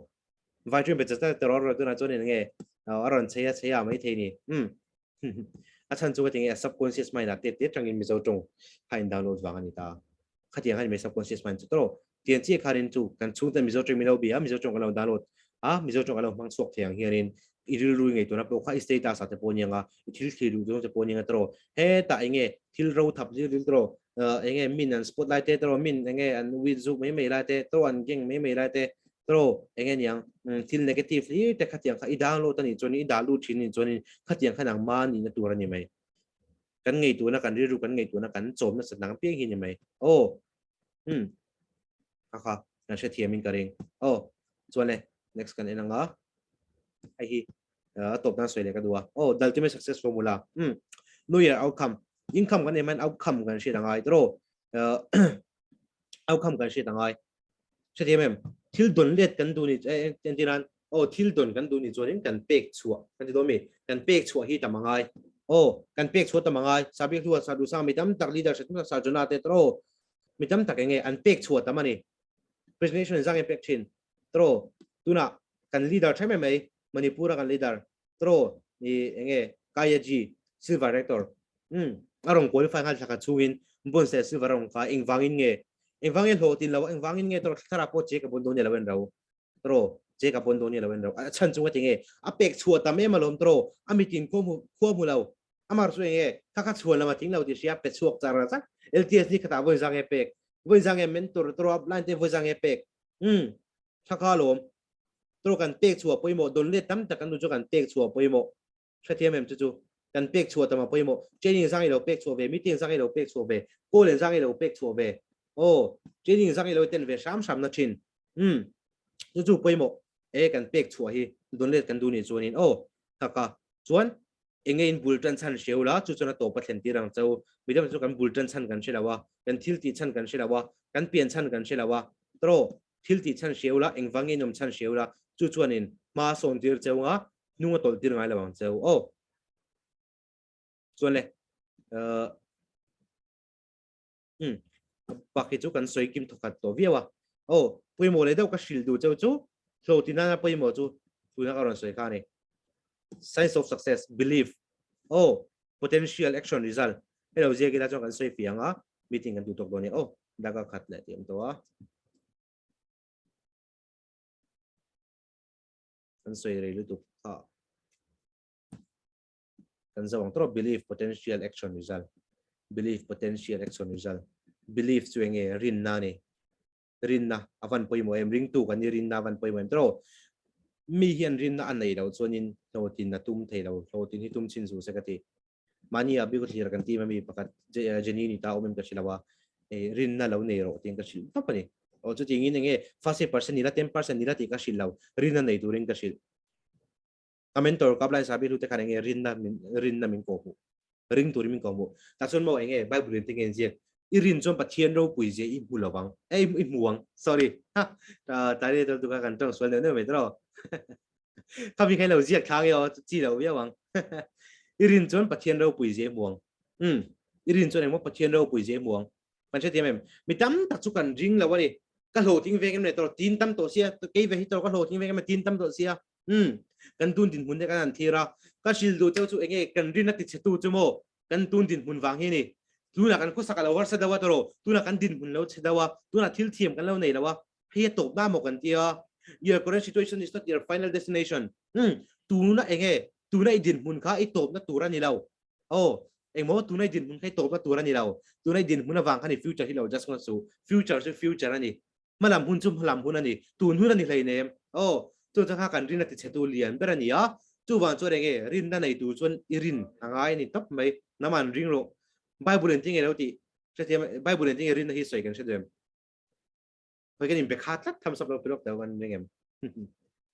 vai tawngin be char char ta rawh tunah chuanin eng nge a rawn chei a chei a maithei ni umm A chhan chu ka ti nge a subconscious mind ah tet tet tangin Mizo tawng kha in download vang a ni ta. Khatiang khan mai subconscious mind chu tawh. Tiang chiah khanin chu kan chhungte Mizo tawng min lo bia a, Mizo tawng kan lo download a, Mizo tawng kan lo hmang chhuak thei ang hianin i rilru i ngaihtuahna pawh kha i status ah te pawh aniang a, i thil thlir duh zawng te pawh aniang a tawh. Hetah eng nge thil ro thap zir zir tawh, eng nge min an spotlight te tawh, min eng nge an weed zuk mai mai lai te tawh, an gang mai mai lai te Tro, eng nge niang, thil negative hlir te khatiang kha i download a nih chuanin, i dah lut thin a nih chuanin khatiang kha nangma nihna tur a ni mai. Kan ngaihtuahna, kan rilru kan ngaihtuahna kan chawm nasat nang piang hi a ni mai. Aw, umm, kha kha kan hrethiamin ka ring. Aw, chuan le, next kan en ang a, hei hi a tawp nan sawi leh ka duh a. Aw, the ultimate success formula, umm, know your outcome, income kan nei hmain outcome kan hriat a ngai tiraw, outcome kan hriat a ngai. Hrethiam em? Thil dawn let kan duh ni entir nan aw thil dawn kan duh ni chuanin kan pek chhuah kan ti dawn mi? Kan pek chhuah hi tam a ngai. Aw kan pek chhuah tam a ngai. Sabik hlua sa duhsang mi tam tak leader hre tam tak Sir Jonah te tawh mi tam tak enge an pek chhuah tam a ni. Presentation in zang in pek thin tawh tunah kan leader tha mai mai Manipur a kan leader tawh i enge Kayaji silver rector Umm, a rawn qualify nghal thlakhat chhungin bronze leh silver a rawn kai, engvangin nge? Engvangin hlawhtlin lo a, engvangin nge tawrh thlarah pawh che ka pawn dawn nia lo en ro, tawrh che ka pawn dawn nia lo en ro, a chhan chu ngati nge? A pek chhuah tam em alawm tawrh, a mitin khua hmu khua hmu lo, amar chu enge kha kha chhuan lama tling lo tih hria pe chhuak char char, LTS ni khatah vawi zang nge pek, vawi zang nge mentor tawrh upline te vawi zang nge pek, umm, thla kha alawm tawrh kan pek chhuah pawimawh, dawn let tam tak kan duh chu kan pek chhuah pawimawh. Hrethiam em chu chu kan pek chhuah tam a pawimawh. Training zang i lo pek chhuah ve, meeting zang i lo pek chhuah ve, call in zang i lo pek chhuah ve. Aw, training zang i lo attend ve hram hram na thin. Umm, chu chu pawimawh e kan pek chhuah hi dawn let kan duh nih chuanin aw taka chuan enge in bul tan chhan hreu la chu chuan a tawp a thlen tir ang cheu. Midang chu kan bul tan chhan kan hre lo a, kan thil tih chhan kan hre lo a, kan pian chhan kan hre lo a. Tawh thil tih chhan hreu la, engvangin awm chhan hreu la, chu chuanin hma sawn tir cheu nga hnung a tawlh tir ngai lo ang cheu aw. Chuan le, uh, Um bak hi chu kan sawi kim thawkhat tawh viau a. Aw, pawimawh leh deuh ka hrilh duh cheu chu hlawhtlin nana pawimawh chu tuna ka rawn sawi kha a ni. Science of success, belief, aw, potential, action, result. Hei lo ziak ila chuan kan sawi fiang a, meeting kan duh tawk dawn nia. Aw, daka khat leh tih awm tawh a. Kan sawi rei lutuk kha. Kan zo ang tawh belief potential action result belief potential action result belief chu enge rinna ni rinna avan pawimawh em ringtu kan ni rinna avan pawimawh em tawh mi hian rinna a nei lo chuanin hlawhtlin a tum thei lo hlawhtlin hi tum chin zu se ka ti mahni a bik thlir kan team ami pakhat Jenny ni ta awm em ka hre lo a rinna lo nei rawh tiin ka hrilh tawp ani aw chutiangin enge first percent nila 10% nila tih ka hrilh lo rinna nei turin ka hrilh Ka mentor ka blind sabi hlute khan enge rinna min rinna min ko hmuh ring turin min ko hmuh ta chuan maw enge bible in tinge ziak i rin chuan pathian ropui zia i hmu lovang e i hmu ang sorry ha ta ta ri tu ka kan tawng sual neuh neuh mai tro kha mi khai lo ziak thlang e o chi lo viau ang i rin chuan pathian ropui zia i hmu ang um i rin chuan engmaw pathian ropui zia i hmu ang kan hre thiam em mi tam tak chu kan ring lo ani ka hlawhtling vek em le tor tin tam tawh sia kei ve hi tor ka hlawhtling vek em tin tam tawh sia um kan tun din hmun te kan an thir a ka hril du cheu chu enge kan rin a ti che tu chu mo kan tun din hmun wang hi ni tuna kan khusak alo harsa dawa toro tuna kan din hmun lo che dawa tuna thil thiam kan lo nei lowa hei a tawp na mo kan tia your current situation is not your final destination um tuna enge tuna i din hmun kha i tawp na tur ani lo Aw, engmaw tunai dinhmun kha i tawpna tur a ni lo. Tunai dinhmun avang khan i future hi lo just ngawt suh. Future chu future a ni. Hmalam hun chu hmalam hun a ni. Tun hun a ni hleinem. Aw, chu chuan kha kan rinna tichhetu lian ber a ni a. Chuvang chuan enge rinna nei tur chuan i rin a ngai a ni tawp mai. Naman ring rawh. Bible in tinge lo tih hrethiam Bible in tinge rinna hi sawi kan hre duh em? Hoi kan inbe kha tlat thumbs up lo pe lawk teh kan ring em?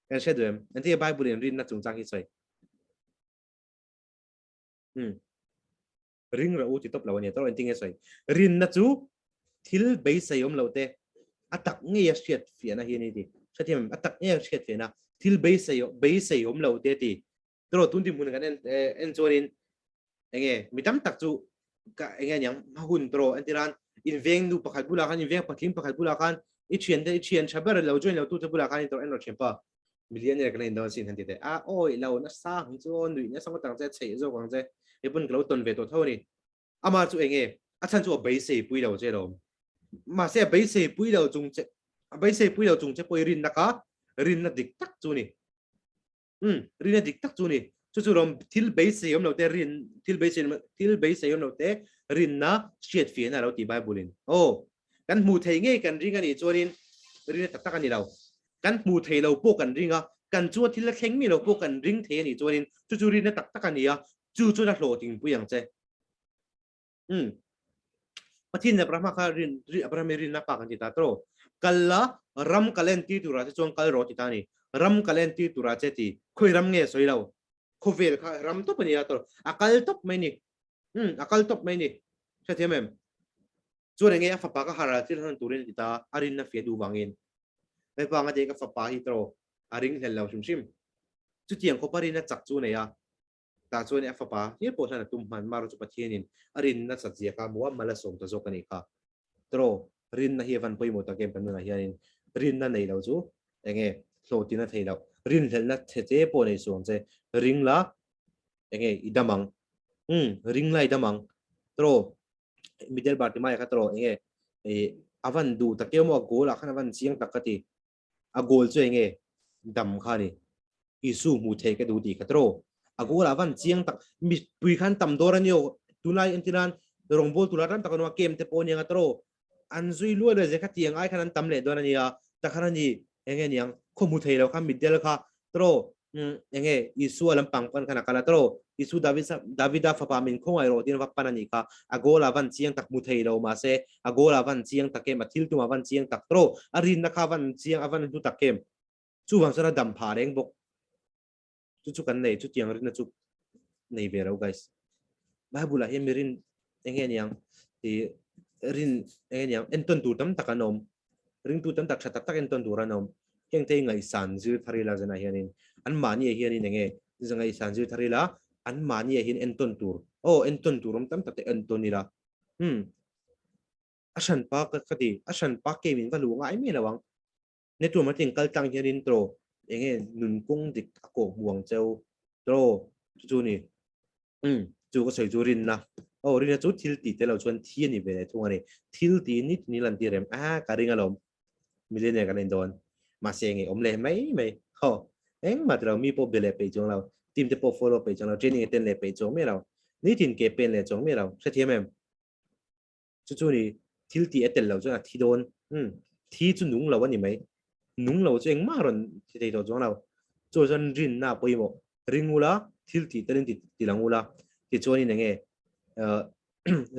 Kan hre duh em? Engtinge Bible in rinna chungchang hi sawi? Hmm. Ring ra u ti top lo ania tawh engtin nge sawi. Rinna chu thil beisei awm lo te a tak ngei a hriat fiahna hi ani ti. Hrethiam em? A tak ngei a hriat fiahna thil beisei beisei awm lo te ti. Tawh tun dinhmun kan en en chuanin enge mi tam tak chu ka enge aniang hma hun tawh entiran inveng nu pakhat bulah khan inveng patling pakhat bulah khan i thian te i thian tha ber lo join lo tu te bulah khan i tawh en rawh thian pa. Millionaire kan in dawn sin han ti te a oi lo na sa hung chu aw nuih nasa ngawt ang che chheih zawk ang che he pun ka lo tawn ve tawh tho a ni ama chu enge a chhan chu a beisei pui lo che lawm mahse a beisei pui lo chung che a beisei pui lo chung che pawh i rinna kha rinna dik tak chu ni um rinna dik tak chu ni chu chu rom thil beisei awm lo te rin thil beisei thil beisei awm lo te rinna hriat fiahna lo ti bible in aw kan hmu thei ngei kan ring a nih chuanin rinna tak tak a ni lo Kan hmu thei lo pawh kan ring a, kan chunga thil la thleng mi lo pawh kan ring thei a nih chuanin chu chu rinna tak tak a ni a, chu chuan a hlawhtingpui ang che. Umm. Pathian Abrahama kha rin, Abraham hi rinna pa kan ti ta tawh. Kal la, ram ka lentir turah che chuan kal rawh ti ta a ni. Ram ka lentir turah che ti. Khawi ram nge sawi lo. Khawvel kha ram tawp a ni a tawh. A kal tawp mai ni. Umm, a kal tawp mai ni. Hrethiam em? Chuan enge a fapa ka har a thil hlan turin a ti ta, a rinna fiah duh vangin. Hepa anga te ka fapa hi tawh a ring hlel lo hrim hrim. Chutiang khawpa rinna chak chu a nei a, tah chuan a fapa hlir pawh hlan a tum hman, marawh chu Pathianin a rinna chat zia kha hmu a, mal a sawm ta zawk a nih kha. Tawh rinna hi a van pawimawh tak em kan nunah hianin rinna nei lo chu enge hlawhtin a thei loh, rinhlelhna chhe che pawh nei suh ang che, ring la enge i dam ang, umm ring la i dam ang tawh. Middle Bartimaeus kha tawh enge a van duh tak emaw a goal ah khan a van chiang tak ka ti a goal chu enge dam kha ni Isu hmu thei ka duh tih kha tawh a goal ah van chiang tak mipui khan tam dawr ani aw tunlai entinan rawngbawl tura tam tak an awm a camp te pawh aniang a tawh an zui luai luai zel kha tiang ai khan an tam leh dawn ania takhan ani enge niang khaw hmu thei lo kha middle kha tawh enge Isua lampang pan khan a kal a tawh Isu Davida fapa min khawngaih rawh tiin va pan a nih kha a goal ah van chiang tak hmu thei lo mahse a goal ah van chiang tak em a thil tum ah van chiang tak tawh a rinna kha van chiang a van hlu tak em chuvang chuan a dam phah reng bawk chu chu kan nei chutiang rinna chu nei ve lo guys Bible ah hian mi rin enge niang ti rin enge niang entawn tur tam tak an awm ringtu tam tak tha tak tak entawn tur an awm heng te ngaihsan zir thar ila zanah hianin an mahni ah hianin enge ngaihsan zir thar ila an mahni ah hian entawn tur aw entawn tur awm tam tak te entawn ila hmm. A hranpa ka ka ti, a hranpa game in va luh ngai mai lo ang. Network marketing kal tlang hianin tawh enge nun kawng dik a kawh hmu ang cheu tawh chu chu ni. Umm chu ka sawi chu rinna. Aw rinna chu thil tih tel lo chuan thi a ni ve leh thung a ni. Thil tih ni tin i lan tir em? A ka ring alawm. Millionaire kan en dawn. Mahse enge awm leh mai mai. Haw engmah ti lo mi pawh be leh peih chuang lo. Team te pawh follow peih chuang lo. Training attend leh peih chuang miah lo. Nitin ke pen leh chuang miah lo. Hrethiam em? Chu chu ni thil tih a tel lo chuan a thi dawn. Umm thi chu nung lo a ni mai. Nung lo chu engmah rawn ti thei tawh chuang lo. Chu chuan rinna a pawimawh. Ring ula thil tih telin ti ti lang ula. Tichuanin enge uh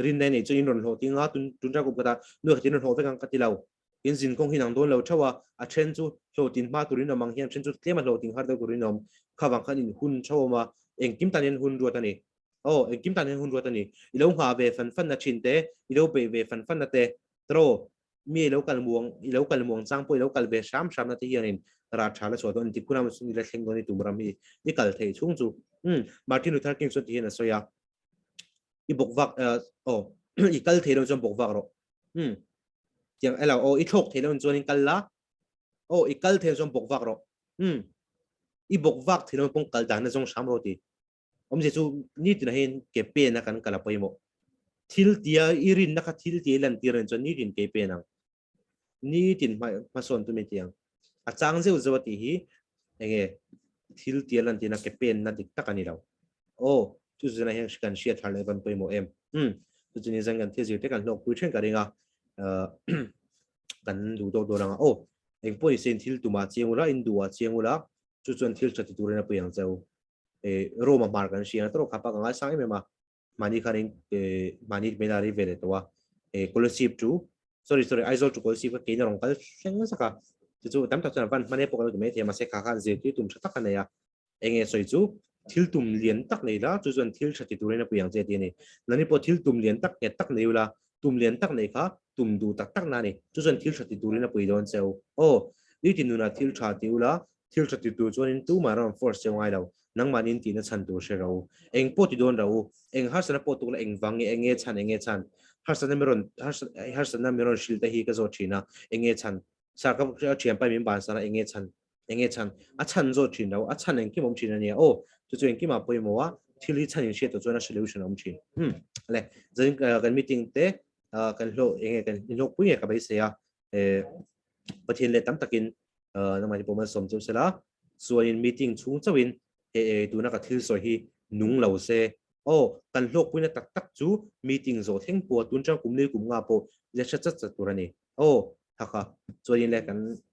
rinna nei chuan in rawn hlawh ting a tun tun ṭang kum khatah nuai khatin rawn hlawh vek ang ka ti lo. In zin kawng hi nang dawn lo theuh a, a then chu hlawhtin hma turin awm ang hian then chu tlema hlawhtin har deuh turin awm. Khavang khan in hun theuh awm a, engkim tan hian hun ruat a ni. Aw, engkim tan hian hun ruat a ni. I lo nghah ve fan fan na thin te, i lo beih ve fan fan na te, tawraw, mi i lo kal muang, i lo kal muang chang pawh i lo kal ve hram hram na te hianin rah tha la chhuah dawn inti khuna chu ni la thleng dawn i tum ram hi i kal theih chhung chu. Umm, Martin Luther King chuan ti hian a sawi a, i bawk vak, aw, i kal thei lo chuan bawk vak rawh. Umm, tiang elo, aw, i thlawk thei lo chuan in kal la, aw, i kal thei lo chuan bawk vak rawh. Umm, i bawk vak thei lo pawng kal dan na zawng hram rawh ti. Awmzia chu nitin ah hian ke pen a kan kal a pawimawh. Thil tia i rinna kha thil tia i lantir anih chuan nitin ke pen ang. Nitin hma hmasawn tum i ti ang. A chang zeuh zeuh a tih hi enge thil tia lantirna ke penna dik tak a ni lo. Aw, chu zirna hian kan hriat har leh van pawimawh em. Umm, chu chu ni zan kan thil zir te kan hlawkpui then ka ring a, kan duh dawk dawn ang a. Aw, engpawh ni se in thil tumah chiang ula, in duhah chiang ula, chu chuan thil tha ti turin a pui ang cheu. eh Roma hmar kan hria a tawrh khapa ka ngaisang em em a mahni khan in eh mahni hmel a ri ve leh tawh a eh Kolasib chu sorry sorry Aizawl chu Kolasib ka keina rawn kal thleng zak a chu chu tam tak chuan van hman e pawh ka lo ti mai thei a mahse kha khan zirtir tum tha tak a nei a enge sawi chu thil tum lian tak nei la chu chuan thil tha ti turin a pui ang che tih a ni nani pawh thil tum lian tak nghet tak nei ula tum lian tak nei kha tum duh tak tak na a ni chu chuan thil tha ti turin a pui dawn che u aw nitin nunah thil tha ti ula Thil tha ti tur chuanin tumah ram force cheu ngai lo, nangmahni tihna chhan tur hre ro. Eng pawh ti dawn ro u, eng harsatna pawh tuk la eng vang nge, eng nge chhan, eng nge chhan. Harsatna mi rawn, harsatna mi rawn hrilh te hi ka zawt thin a, eng nge chhan. Sir ka thianpa min ban san a, eng nge chhan, eng nge chhan. A chhan zawt thin lo, a chhan engkim awm thin a nia aw. Chu chu engkimah pawimawh a, thil hi chhan in hriat tawh chuan a solution a awm thin. Umm, le, zanin kan meeting te kan hlawh eng nge kan inhlawkpui nge ka beisei a, Pathian leh tam takin nangmah hi pawh malsawm cheu sela, chuanin meeting chhung chauhin he e tuna ka thil sawi hi nung lo se, aw kan hlawkpuina tak tak chu meeting zawh thleng pawh tun tang kum li kum nga pawh let hre chat chat tur a ni, aw thaka chuanin le kan.